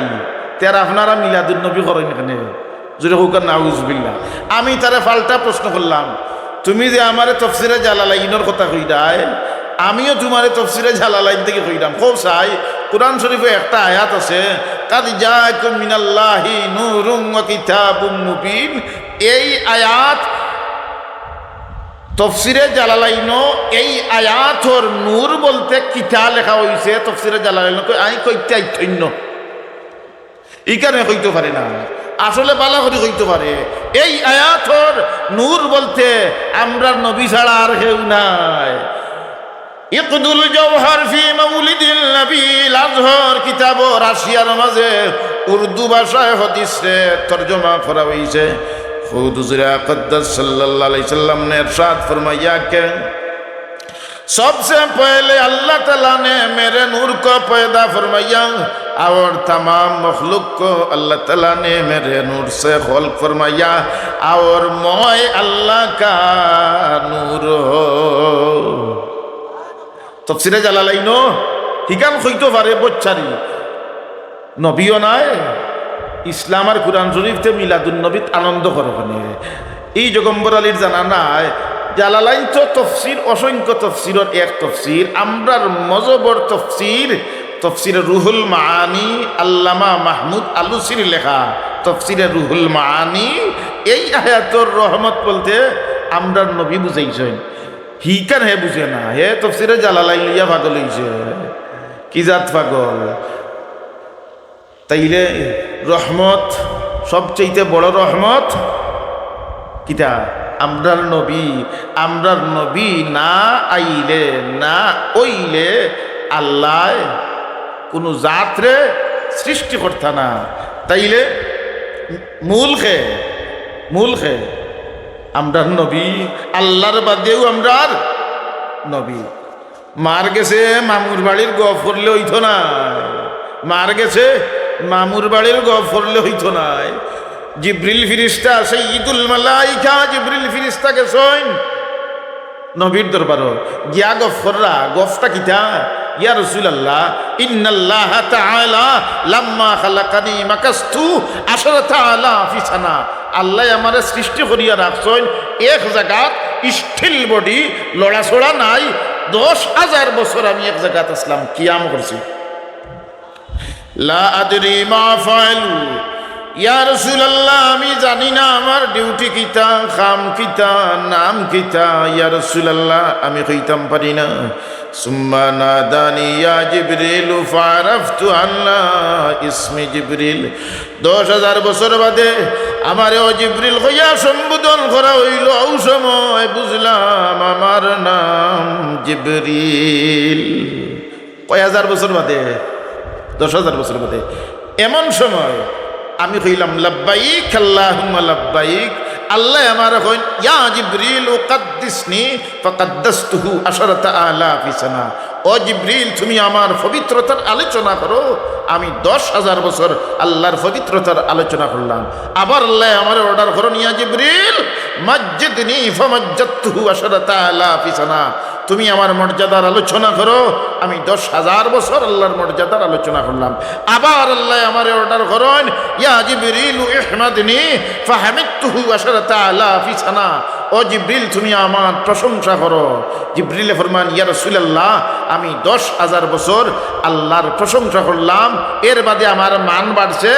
তে আর আপনারা মিলাদুন নবী করইন কেনে?" জোরে কউক্কা, নাউজুবিল্লাহ। আমি তারে পাল্টা প্রশ্ন করলাম, "তুমি যে আমারে তফসিরে জালালাইনর কথা কইরায়, আমিও তুমারে তফসিরে জালালাইন থাকি কইরাম।" কও চাই, কোরআন শরীফো একটা আয়াত আছে, "কাদ জাআকুম মিনাল্লাহি নূরুম ওয়া কিতাবুম মুবিন।" এই আয়াত, তফসিরে জালালাইনো এই আয়াতর নূর বলতে কিতা লেখা অইছে, তফসিরে জালালাইনো কই, আমি কইতে আইতইন্য। ইখানে কইতো পারে না, আসলে বালা করি কইতো পারে। এই আয়াতর নূর বলতে আমরার নবী ছাড়া আর কেউ নাই। ইকদুল জওহার ফি মাউলিদিল নবীল আজহর কিতাবো রাশিয়ার মাঝে উর্দু ভাষায় হাদিসরে তর্জমা করা অইছে। খুদ হুজুরে আকদাস সাল্লাল্লাহু আলাইহি সাল্লাম নে ইরশাদ ফরমাইয়া কে, "सबसे पहले अल्लाह ताला ने मेरे नूर को पैदा फरमाया और तमाम मखलूक को अल्लाह ताला ने मेरे नूर से खल्क फरमाया और मैं अल्लाह का नूर हूँ।" তফসিরে জালালাইনো হিখান কইতো পারে বচ্চারি। নবীও নাই, ইসলাম আর কোরআন শরীফ তে মিলাদুন নবীত আনন্দ করো কেনে? এই জগম্বর আলীর জানা নাই, জালালাইন তো তফসির, অসংখ্য তফসিরর এক তফসির, আমরার মজহবর তফসির, তফসিরে রুহুল মাআনি, আল্লামা মাহমুদ আলুসির লেখা তফসিরে রুহুল মাআনি। এই আয়াতর রহমত বলতে আমরার নবী বুঝাইছইন, হিখান হে বুঝে না, হে তফসিরে জালালাইন লইয়া পাগল অইছে। কি জাত পাগল? তাইলে রহমত, সবচাইতে বড় রহমত কিতা? আমরার নবী। আমরার নবী না আইলে, না অইলে আল্লায় কুনু জাতরে সৃষ্টি করতা না। তাইলে মূল কে? মূল কে? আমরার নবী। আল্লার বাদেউ আমরার নবী। মার গেছে মামুর বাড়ির গফ করলে অইতো নায়, মার গেছে মামুর বাড়ির গফ করলে অইতো নায়। জিবরিল ফিরিস্তা, সাইয়্যিদুল মালাইকা জিবরিল ফিরিস্তা গেছইন নবীর দরবারো, গিয়া গফ কররা। গফটা কিতা? ইয়া রাসূলুল্লাহ, ইন্নাল্লাহা তাআলা লাম্মা খালাকানি মাকাস্তু আশারাতা আলাফি সানা। আল্লায় আমারে সৃষ্টি করিয়া রাখছইন এক জাগাত, still body, লড়াচড়া নাই। দশ হাজার বছর আমি এক জাগাত আছলাম, কিয়াম করছি। লা আদরি মা ফাআলু। ইয়া রাসূলুল্লাহ, আমি জানি না আমার ডিউটি কিতা, কাম কিতা, নাম কিতা। ইয়া রাসূলুল্লাহ, আমি কইতাম পারি না। সুম্মা নাদানি ইয়া জিবরিলু ফাআরাফতু আন্না ইসমি জিবরিল। দশ হাজার বছর বাদে আমারে ও জিবরিল কইয়া সম্বোধন করা অইলো, অউ সময় বুঝলাম আমার নাম জিবরিল। কয় হাজার বছর বাদে? দশ হাজার বছর বাদে। এমন সময় আমি কইলাম, "লাব্বাইক আল্লাহুম্মা লাব্বাইক।" আল্লায় আমারে কইন, "ইয়া জিবরিল, কাদ্দিসনি।" ফাকাদ্দাসতুহু আশারাতা আলাফি সানা। ও জিবরিল, তুমি আমার পবিত্রতার আলোচনা করো, আমি দশ হাজার বছর আল্লার পবিত্রতার আলোচনা করলাম। আবার আল্লায় আমারে order করইন, ইয়া জিবরিল, মাজ্জিদনি ফামাজ্জাদতুহু আশারাতা আলাফি সানা। তুমি আমার মর্যাদার আলোচনা করো, আমি দশ হাজার বছর আল্লার মর্যাদার আলোচনা করলাম। আবার আল্লায় আমারে order করইন, ইয়া জিবরিলু ইহমাদনি ফাহামিদতুহু আশারাতা আলাফি সানা। ও জিব্রিল, তুমি আমার প্রশংসা করো। জিব্রিলে ফরমান, ইয়া রাসূলুল্লাহ, আমি দশ হাজার বছর আল্লাহর প্রশংসা করলাম, এর বাদে আমার মান বাড়ছে।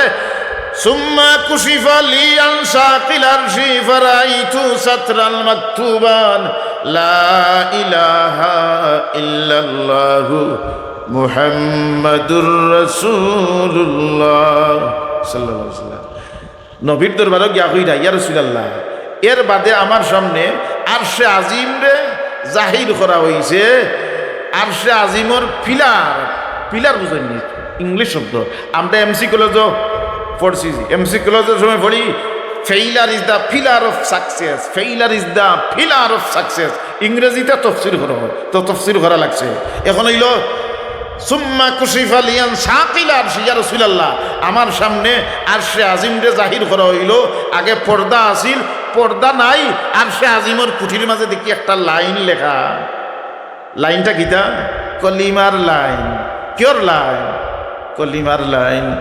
ثم كشف لي عن ساق العرش فرأيت سطرا مكتوبا لا إله إلا الله محمد رسول الله صلى الله عليه وسلم। নবীর দরবারো গিয়া কইরা, ইয়া রাসূলুল্লাহ, এর বাদে আমার সামনে আরশে আজিমরে জাহির করা অইছে। আরশে আজিমর পিলার, পিলার বুঝইন নি? ইংলিশ শব্দ। আমরা এমসি কলেজো পড়ছি, এমসি কলেজর সময় পড়ি, "Failure is the pillar of success, failure is the pillar of success।" ইংরেজিতে তফসির করা অয়, তো তফসির করা লাগছে। এখন অইলো, ثم كشف لي عن ساق العرش, ইয়া রাসূলুল্লাহ, আমার সামনে আরশে আজিমরে জাহির করা অইলো। আগে পর্দা আছিল, পর্দা নাই, আরশে আজিমর কুঠির মাঝে দেখি একটা লাইন লেখা। লাইনটা কিতা? কলিমার লাইন। কিয়র লাইন? কলিমার লাইন।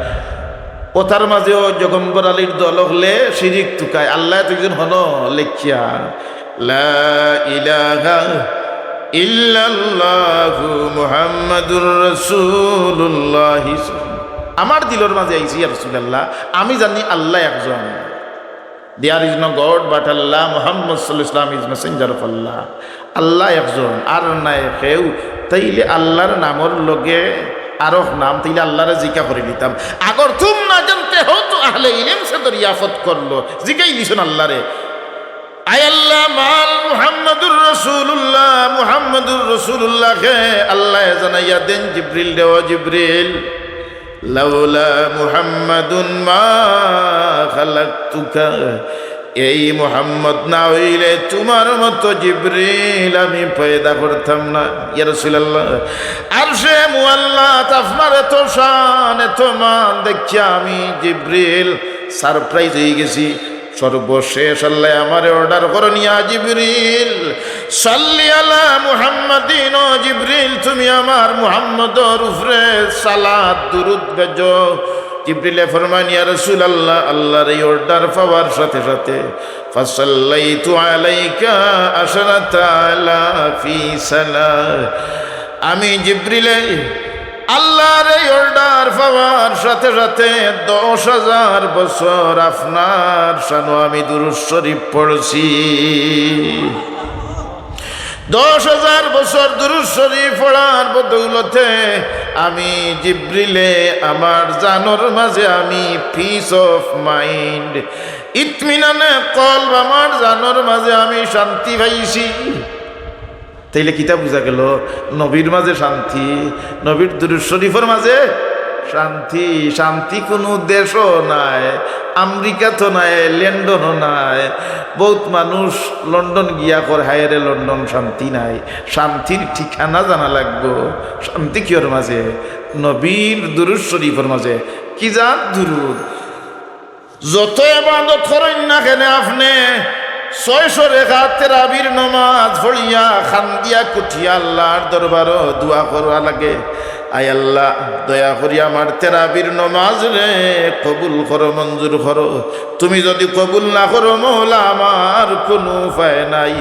ওটার মাঝেও জগম্বর আলীর দল অকলে শিরিক তুকায়, আল্লায় তো একজন হনো লেখিয়া, لا إله إلا الله محمد رسول الله। আমার দিলর মাঝে আইছে, ইয়া রাসূলুল্লাহ, আমি জানি আল্লাহ একজন। There is no God but Allah, Muhammad صلى الله عليه وسلم is messenger of Allah। আল্লাহ একজন, আর নাই কেউ। তাইলে আল্লাহর নামর লগে আরক নাম, তাইলে আল্লাহরে জিকা করি নিতাম। اگر تم نہ جانتے ہو تو اہل علم سے دریافت کر لو، জিকাই লিছন আল্লাহরে। আয় আল্লাহ, মান মুহাম্মাদুর রাসূলুল্লাহ, মুহাম্মাদুর রাসূলুল্লাহ কে? আল্লায় জানাইয়া দেন জিব্রিলরে, ও জিব্রিল, لولا محمد ما خلقتك। এই মুহাম্মদ না অইলে তুমার মতো জিব্রিল আমি পয়দা করতাম না। ইয়া রাসূলুল্লাহ, আরশে মুআল্লাত আপনার এত শান, এত মান দেখিয়া আমি জিব্রিল surprise অইগেছি। সর্বশেষ আল্লায় আমারে order করইন, ইয়া জিব্রিল, صل على محمد, ও জিব্রিল, তুমি আমার মুহাম্মদর উপরে সালাত দুরুদ ভেজো। জিব্রিলে ফরমাইন, ইয়া রাসূলুল্লাহ, আল্লাহর এই order পাওয়ার সাথে সাথে فصليت عليك عشرة آلاف صلاة। আমি জিব্রিলে আল্লাহর এই order পাওয়ার সাথে সাথে দশ হাজার বছর আপনার শানো আমি দুরূদ শরীফ পড়ছি। দশ হাজার বছর দুরূদ শরীফ পড়ার বদৌলতে আমি জিব্রিলে আমার জানর মাঝে আমি peace of mind, ইতমিনানে কলব, আমার জানর মাঝে আমি শান্তি পাইছি। তাইলে কিতা বুঝা গেল? নবীর মাঝে শান্তি, নবীর দুরূদ শরীফর মাঝে শান্তি। শান্তি কুনু দেশো নাই, আমেরিকাত নাই, লন্ডনো নাই। বউত মানুষ লন্ডন গিয়া কর, হায়রে লন্ডন শান্তি নাই। শান্তির ঠিকানা জানা লাগবো। শান্তি কিয়র মাঝে? নবীর দুরূদ শরীফর মাঝে। কি জাত দুরূদ? যত ইবাদত করইন না কেনে আপনে, ছয়শো রেকাত তেরাবির নমাজ পড়িয়া, কান্দিয়া কুটিয়া আল্লাহর দরবারো দোয়া করা লাগে, আয় আল্লাহ, দয়া করি আমার তেরাবির নমাজরে কবুল করো, মঞ্জুর করো। তুমি যুদি কবুল না করো মওলা, আমার কুনু উপায় নাই।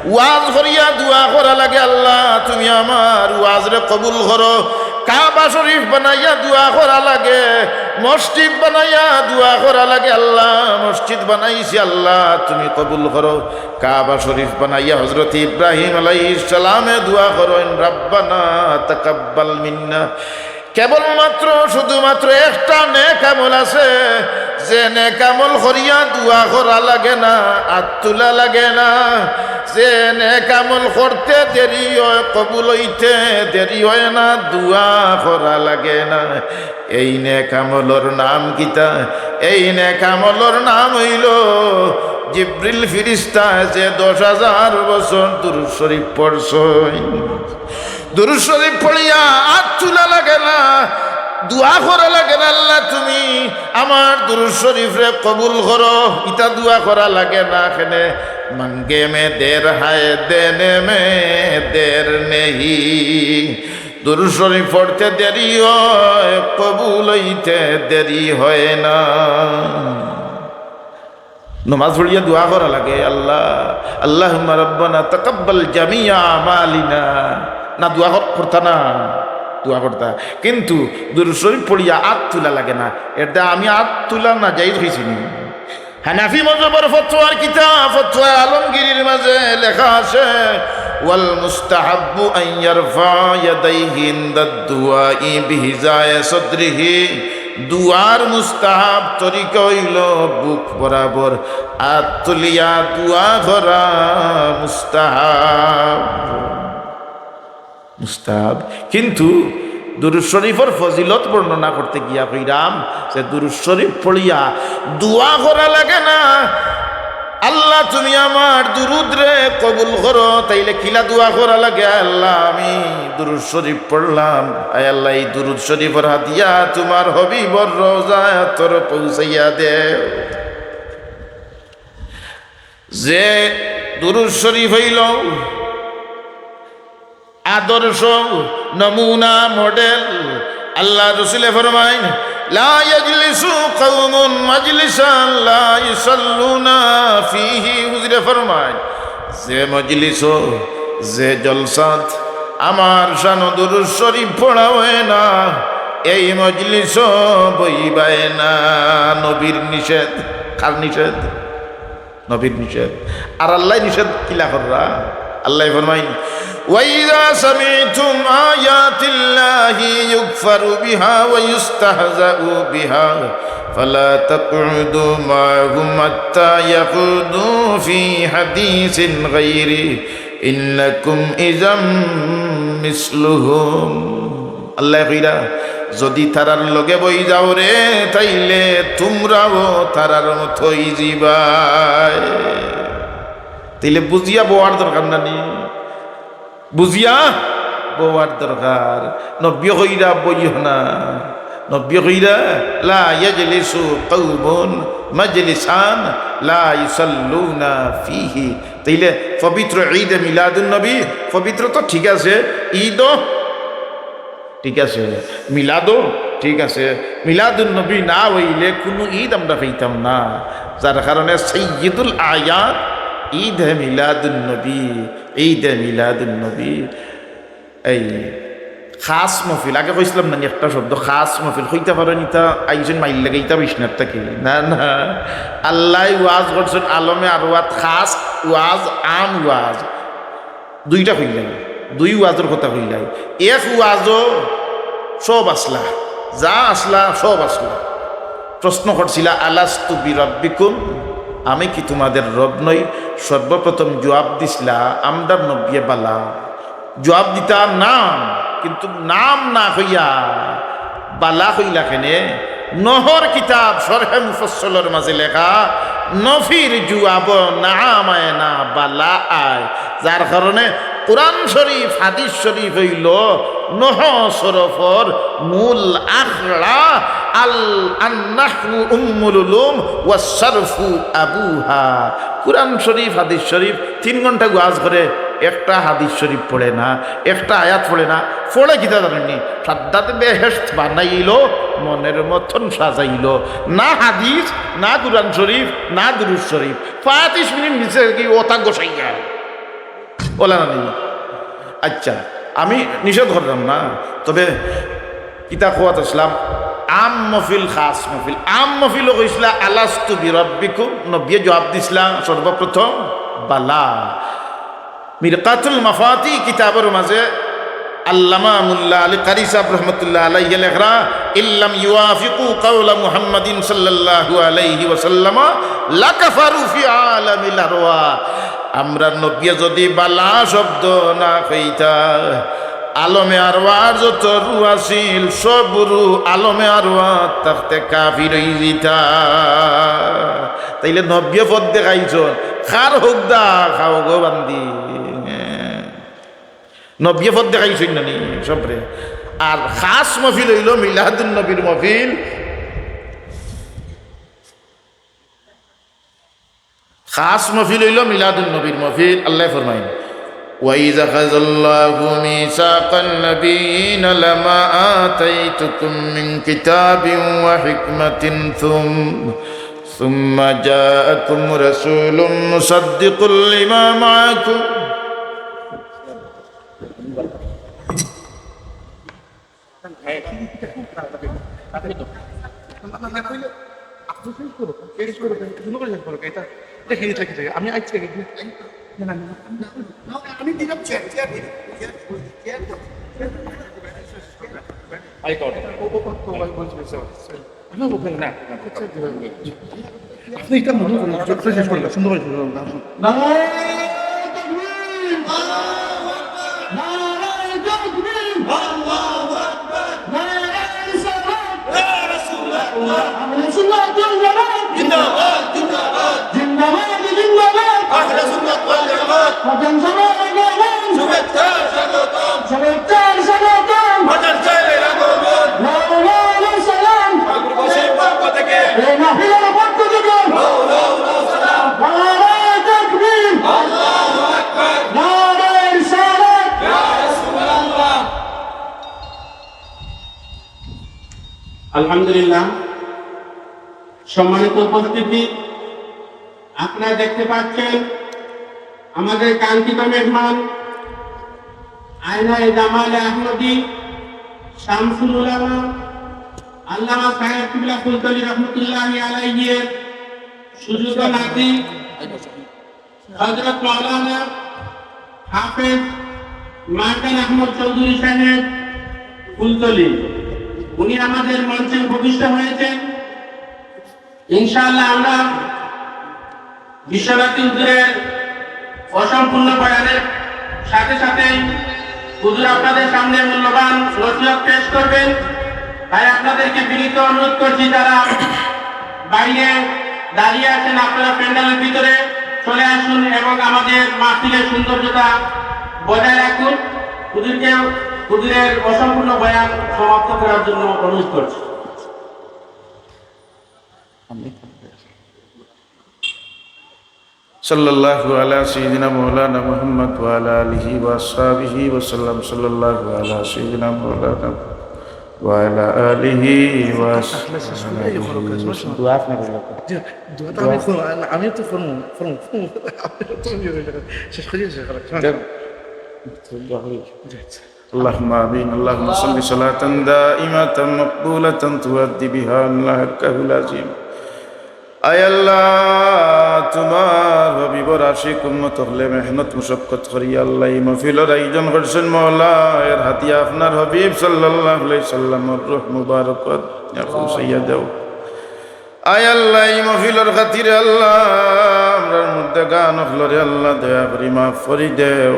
ওয়াজ করিয়া দোয়া করা লাগে, আল্লাহ, তুমি আমার ওয়াজরে কবুল করো। কাবা শরীফ বানাইয়া দোয়া করা লাগে, মসজিদ বানাইয়া দোয়া করা লাগে, আল্লাহ, মসজিদ বানাইছি, আল্লাহ, তুমি কবুল করো। কাবা শরীফ বানাইয়া হযরত ইব্রাহিম আলাইহিস সালামে দোয়া করইন, "রাব্বানা তাকাব্বাল মিন্না।" কেবলমাত্র, শুধুমাত্র একটা নেক আমল আছে, যে নেক আমল করিয়া দোয়া করা লাগে না, আত তুলা লাগে না, যে নেক আমল করতে দেরি অয়, কবুল অইতে দেরি অয় না, দোয়া করা লাগে না। এই নেক আমলর নাম কিতা? এই নেক আমলর নাম অইলো জিব্রিল ফিরিস্তা, যে দশ হাজার বছর দুরূদ শরীফ পড়ছইন। দুরূদ শরীফ পড়িয়া আত তুলা লাগে না, দোয়া করা লাগে না, "আল্লাহ, তুমি আমার দুরূদ শরীফরে কবুল করো", ইতা দোয়া করা লাগে না। কেনে? "মাঙ্গে মে দের হায়, দেনে মে দের নেহি।" দুরূদ শরীফ পড়তে দেরি অয়, কবুল অইতে দেরি হয় না। নমাজ পড়িয়া দোয়া করা লাগে, "আল্লাহ, আল্লাহুম্মা রাব্বানা তাকাব্বাল জামিয়া আমালিনা।" না, দোয়া কর-, করতা না, দোয়া করতা। কিন্তু দুরূদ শরীফ পড়িয়া আত তুলা লাগে না। এরদায় আমি আত তুলা নাজাইজ কইছি নি? হানাফি মজহবর ফতোয়ার কিতাব ফতোয়া আলমগিরির মাঝে লেখা আছে, "ওয়াল মুস্তাহাব্বু আন ইয়ারফা ইয়াদাইহি ইনদাদ দুআই বিহিজায়ে সদরিহি।" দোয়ার মুস্তাহাব তরিকা অইলো বুক বরাবর আত তুলিয়া দোয়া করা মুস্তাহাব। মুস্তাহাব। কিন্তু দুরূদ শরীফর ফজিলত বর্ণনা করতে গিয়া কইরাম যে দুরূদ শরীফ পড়িয়া দোয়া করা লাগে না, "আল্লাহ, তুমি আমার দুরূদরে কবুল করো।" তাইলে কিলা দোয়া করা লাগে? "আল্লাহ, আমি দুরূদ শরীফ পড়লাম, আয় আল্লাহ, এই দুরূদ শরীফর হাদিয়া তুমার হাবিবর রওজা আতহরো পৌঁছাইয়া দেও।" যে দুরূদ শরীফ অইলো আদর্শ, নমুনা, মডেল। আল্লাহর রসুলে ফরমাইন, "লা ইয়াজলিসু কওমুন মাজলিসান লা ইউসাল্লুনা ফীহি।" হুজুরে ফরমাইন, যে মজলিসো, যে জলসাত আমার শানো দুরূদ শরীফ পড়া অয় না, এই মজলিসো বইবায় না। নবীর নিষেধ। কার নিষেধ? নবীর নিষেধ। আর আল্লায় নিষেধ কিলা কররা? আল্লায় ফরমাইন, "ওয়াইযা সামি'তুম আয়াতিল্লাহি ইউকফারু বিহা ওয়া ইউস্তাহজাউ বিহা, ফালা তাকউদু মা'আহুম হাত্তা ইয়াখুদু ফি হাদিসিন গায়রি, ইন্নাকুম ইযাম মিসলুহুম।" আল্লায় কইরা, "যুদি তারার লগে বই যাও রে, তাইলে তুমরাও তারার মতো অইযিবায়।" তাইলে বুঝিয়া বওয়ার দরকার না নি? বুঝিয়া বওয়ার দরকার। নবীয়ে কইরা বইও না। নবীয়ে কইরা, "লা ইয়াজলিসু কওমুন মাজলিসান লা ইউসাল্লুনা ফীহি।" তাইলে পবিত্র ঈদে মিলাদুন নবী পবিত্র তো ঠিক আছে, ঈদও ঠিক আছে, মিলাদও ঠিক আছে। মিলাদুন নবী না অইলে কুনু ঈদ আমরা পাইতাম না। যার কারণে সাইয়্যিদুল আয়াদ ঈদে মিলাদুন নবী, ঈদে মিলাদুন নবী। এই খাস মহফিল, আগে কইছিলাম না নি একটা শব্দ, খাস মহফিল, কইতা পারো নি তা, আইছইন মাইর লাগাইতা বিছনাত থাকি। না, না, আল্লায় ওয়াজ করছইন আলমে আরওয়াত, খাস ওয়াজ, আম ওয়াজ, দুইটা কইলাই, দুই ওয়াজর কথা কইলাই। এক ওয়াজো সব আছলা, যা আছলা সব আছলা। প্রশ্ন করছিলা, "আলাস্তু বিরাব্বিকুম, আমি কি তোমাদের রব নই?" সর্বপ্রথম জুয়াব দিছলা, "আমরার নবিয়ে বালা।" জুয়াব দিতা নাম, কিন্তু নাম না কইয়া বালা কইলা কেনে? নহর কিতাব শরহে মুফাসসলর মাঝে লেখা, নফির জুয়াব নাম আয় না, বালা আয়। যার কারণে কোরআন শরীফ, হাদিস শরীফ অইলো নহ সরফর মূল আখড়া। আল, আন নাহউ উম্মুল উলুম ওয়াস সরফু আবুহা। কোরআন শরীফ, হাদিস শরীফ, তিন ঘন্টা ওয়াজ করে, একটা হাদিস শরীফ পড়ে না, একটা আয়াত পড়ে না, পড়ে কিতা জানইন নি? সাদ্দাতে বেহেশত বানাইলো, মনের মতন সাজাইলো, না হাদিস, না কোরআন শরীফ, না দুরূদ শরীফ, পঁয়ত্রিশ মিনিট নিচে কি ওতা গোসাইয়া। ওলা না নি? আচ্ছা, আমি নিষেধ করলাম না, তবে কিতা কওয়াত আছলাম, আম মহফিল, খাস মহফিল। আম মহফিলো কইছলা, "আলাস্তু বিরাব্বিকুম", নবিয়ে জুয়াব দিছলা সর্বপ্রথম, "বালা।" মিরকাতুল মাফাতিহ কিতাবর মাঝে আল্লামা মুল্লা আলী কারি সাহেব রহমতুল্লাহ আলাইহি লেখরা, "ইল্লাম ইউয়াফিকু কাওলা মুহাম্মাদিন সাল্লাল্লাহু আলাইহি ওয়াসাল্লাম লাকাফারু ফি আলামিল আরওয়াহ।" আমরার নবিয়ে যুদি বালা শব্দ না কইতা, আলমে আরওয়াহর যত রুহ আছিল, সব রুহ আলমে আরওয়াহ থাকতে কাফির অইযিতা। তাইলে নবিয়ে পথ দেখাইছইন, কার হকদা খাও গো বান্দি। নবিয়ে পথ দেখাইছইন না নি সবরে। আর খাস মহফিল অইলো মিলাদুন নবীর মহফিল। খাস মহফিল অইলো মিলাদুন নবীর মহফিল। আল্লায় ফরমাইন, "ওয়া ইয আখাযাল্লাহু মিসাকান নাবিয়্যিনা লামা আতাইতুকুম মিন কিতাবিন ওয়া হিকমাতিন সুম-, ثم جاءكم رسول مصدق لما معكم. আমি আজকে না, না, না, আমি দিলাম চেয়ার, চেয়ার দিলাম, চেয়ার, চেয়ার দাও। আই কর। ও, ও, ও, ও, ও, ও, ও, না, না, না। আপনি এটা মনে করেন, শেষ করে দাও, সুন্দর করে শেষ করে দাও। নারায়ে তাকবীর! আল্লাহু আকবার! নারায়ে তাকবীর! আল্লাহু আকবার! নারায়ে রিসালাত! ইয়া রাসূলুল্লাহ! আহলে সুন্নাত ওয়াল জামাত! জিন্দাবাদ, জিন্দাবাদ! জিন্দাবাদ, জিন্দাবাদ! আহলে সুন্নাত ওয়াল জামাত! প্রথম সভার আগমন! শুভেচ্ছা স্বাগতম! শুভেচ্ছা স্বাগতম! মাজার সাহেবের আগমন! লাইলাতুল সালাম! ঠাকুর বসির পক্ষ থেকে! এই মাহফিলের পক্ষ থেকে! লাইলাতুল সালাম! নারায়ে তাকবীর! আল্লাহু আকবার! নারায়ে রিসালাত! ইয়া রাসূলুল্লাহ! আলহামদুলিল্লাহ, সম্মানিত উপস্থিতি, আপনারা দেখতে পাচ্ছেন আমাদের কাঙ্ক্ষিত মেহমান আয়নায়ে জামালে আহমদী শামসুল উলামা আল্লামা সাহেব কিবলা ফুলতলী রহমতুল্লাহি আলাইহির সুযোগ্য নাতি হযরত মাওলানা হাফেজ মারদান আহমদ চৌধুরী সাহেব ফুলতলী, উনি আমাদের মঞ্চে উপবিষ্ট হয়েছেন। ইনশাআল্লাহ, আমরা বিশ্বনাথ হুজুরের অসম্পূর্ণ বয়ানের সাথে সাথেই হুজুর আপনাদের সামনে মূল্যবান নসিহত পেশ করবেন। তাই আপনাদেরকে বিনীত অনুরোধ করছি, যারা বাইরে দাঁড়িয়ে আছেন, আপনারা প্যান্ডেলের ভিতরে চলে আসুন এবং আমাদের মাহফিলের সৌন্দর্যতা বজায় রাখুন। হুজুরকে, হুজুরের অসম্পূর্ণ বয়ান সমাপ্ত করার জন্য অনুরোধ করছি। صلى الله على سيدنا مولانا محمد وعلى آله وأصحابه وسلم. صلى الله على سيدنا مولانا وعلى آله وأصحابه وسلم. দোয়া আপনি করবেন। জি, দোয়া তো আমি করবো, আমি তো করবো, করবো, করবো। আপনি তো ইয়ে হয়ে যাবেন। শেষ করে, শেষ করে। যাক, দোয়া করি। জি, আচ্ছা। اللهم آمين. اللهم صل صلاة دائمة مقبولة تؤدي بها عنا حقه العظيم. আয় আল্লাহ, তোমার হাবিবর আশিক উম্মত অকলে মেহনত মুশাক্কত করি আল্লাহ এই মাহফিলর আয়োজন করছেন। মওলা, এর হাদিয়া আপনার হাবিব সাল্লাল্লাহু আলাইহি সাল্লামর রূহ মুবারকত পৌঁছাইয়া দেও। আয় আল্লাহ, এই মাহফিলর খাতিরে আল্লাহ, আমরার মুর্দেগান অকলরে আল্লাহ দয়া করি মাফ করি দেও।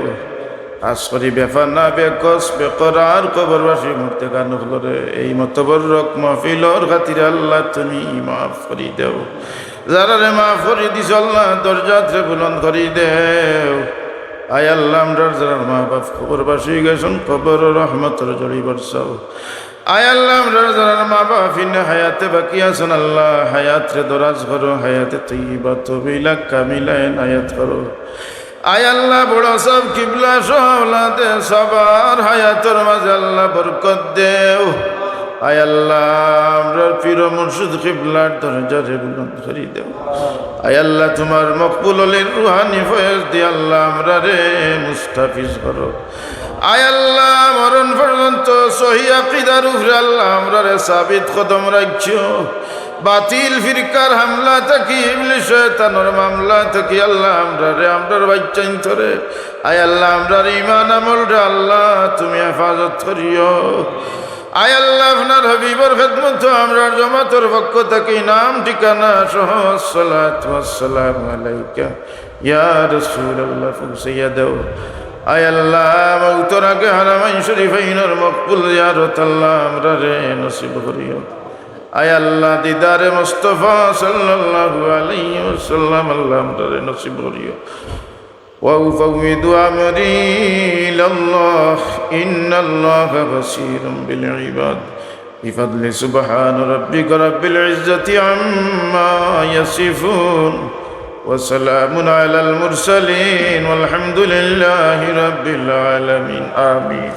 খাছ করি বেফানা, বেকস, বেকরার কবরবাসী মুর্দেগান অকলরে এই মতবরক মাহফিলর খাতিরে আল্লাহ তুমি মাফ করি দেও। যারারে মাফ করি দিছো আল্লাহ, দরজাতরে বুলন্দ করি দেও। আয় আল্লাহ, আমরার যারার মা বাপ কবরবাসী গেছইন, কবরো রহমতর ঝড়ি বরসাও। আয় আল্লাহ, আমরার যারার মা বাপ ইনো হায়াতে বাকি আছইন, আল্লাহ, হায়াতরে দরাজ করো, হায়াতে তৈয়বা তবিলা কামিলা এনায়েত করো। আয় আল্লাহ, বড় সাব কিবলা সহ আওলাদে সবার হায়াতর মাঝে আল্লাহ বরকত দেও। আয় আল্লাহ, আমরার পীর মুর্শিদ কিবলার দরজারে বুলন্দ করি দেও। আয় আল্লাহ, তোমার মকবুল অলির রুহানি ফয়েজ দি আল্লাহ আমরারে মুস্তাফিজ করো। আয় আল্লাহ, মরণ পর্যন্ত সহি আকিদার উপরে আল্লাহ আমরারে সাবিত কদম রাখিও। বাতিল ফিরকার হামলা থাকি, ইবলিস শয়তানর মামলা থাকি আল্লাহ আমরারে, আমরার বাইচ্চাইন্তরে, আয় আল্লাহ, আমরার ইমান আমলরে আল্লাহ তুমি হেফাজত করিও। আয় আল্লাহ, আপনার হাবিবর খেদমতো আমরার জমাতর পক্ষ থাকি নাম ঠিকানা সহ সালাত ওয়াসসালাম আলাইকা ইয়া রাসূলুল্লাহ পৌঁছাইয়া দেও। আয় আল্লাহ, মউতর আগে হারামাইন শরীফাইনর মকবুল জিয়ারত আল্লাহ আমরারে নসিব করিও। আয় আল্লাহ, দিদারে মুস্তফা সাল্লাল্লাহু আলাইহি ওয়াসাল্লাম আল্লাহ আমরারে নসিব করিও। وأفوض أمري إلى الله إن الله بصير بالعباد. بفضل سبحان ربك رب العزة عما يصفون. وسلام على المرسلين والحمد لله رب العالمين. آمين.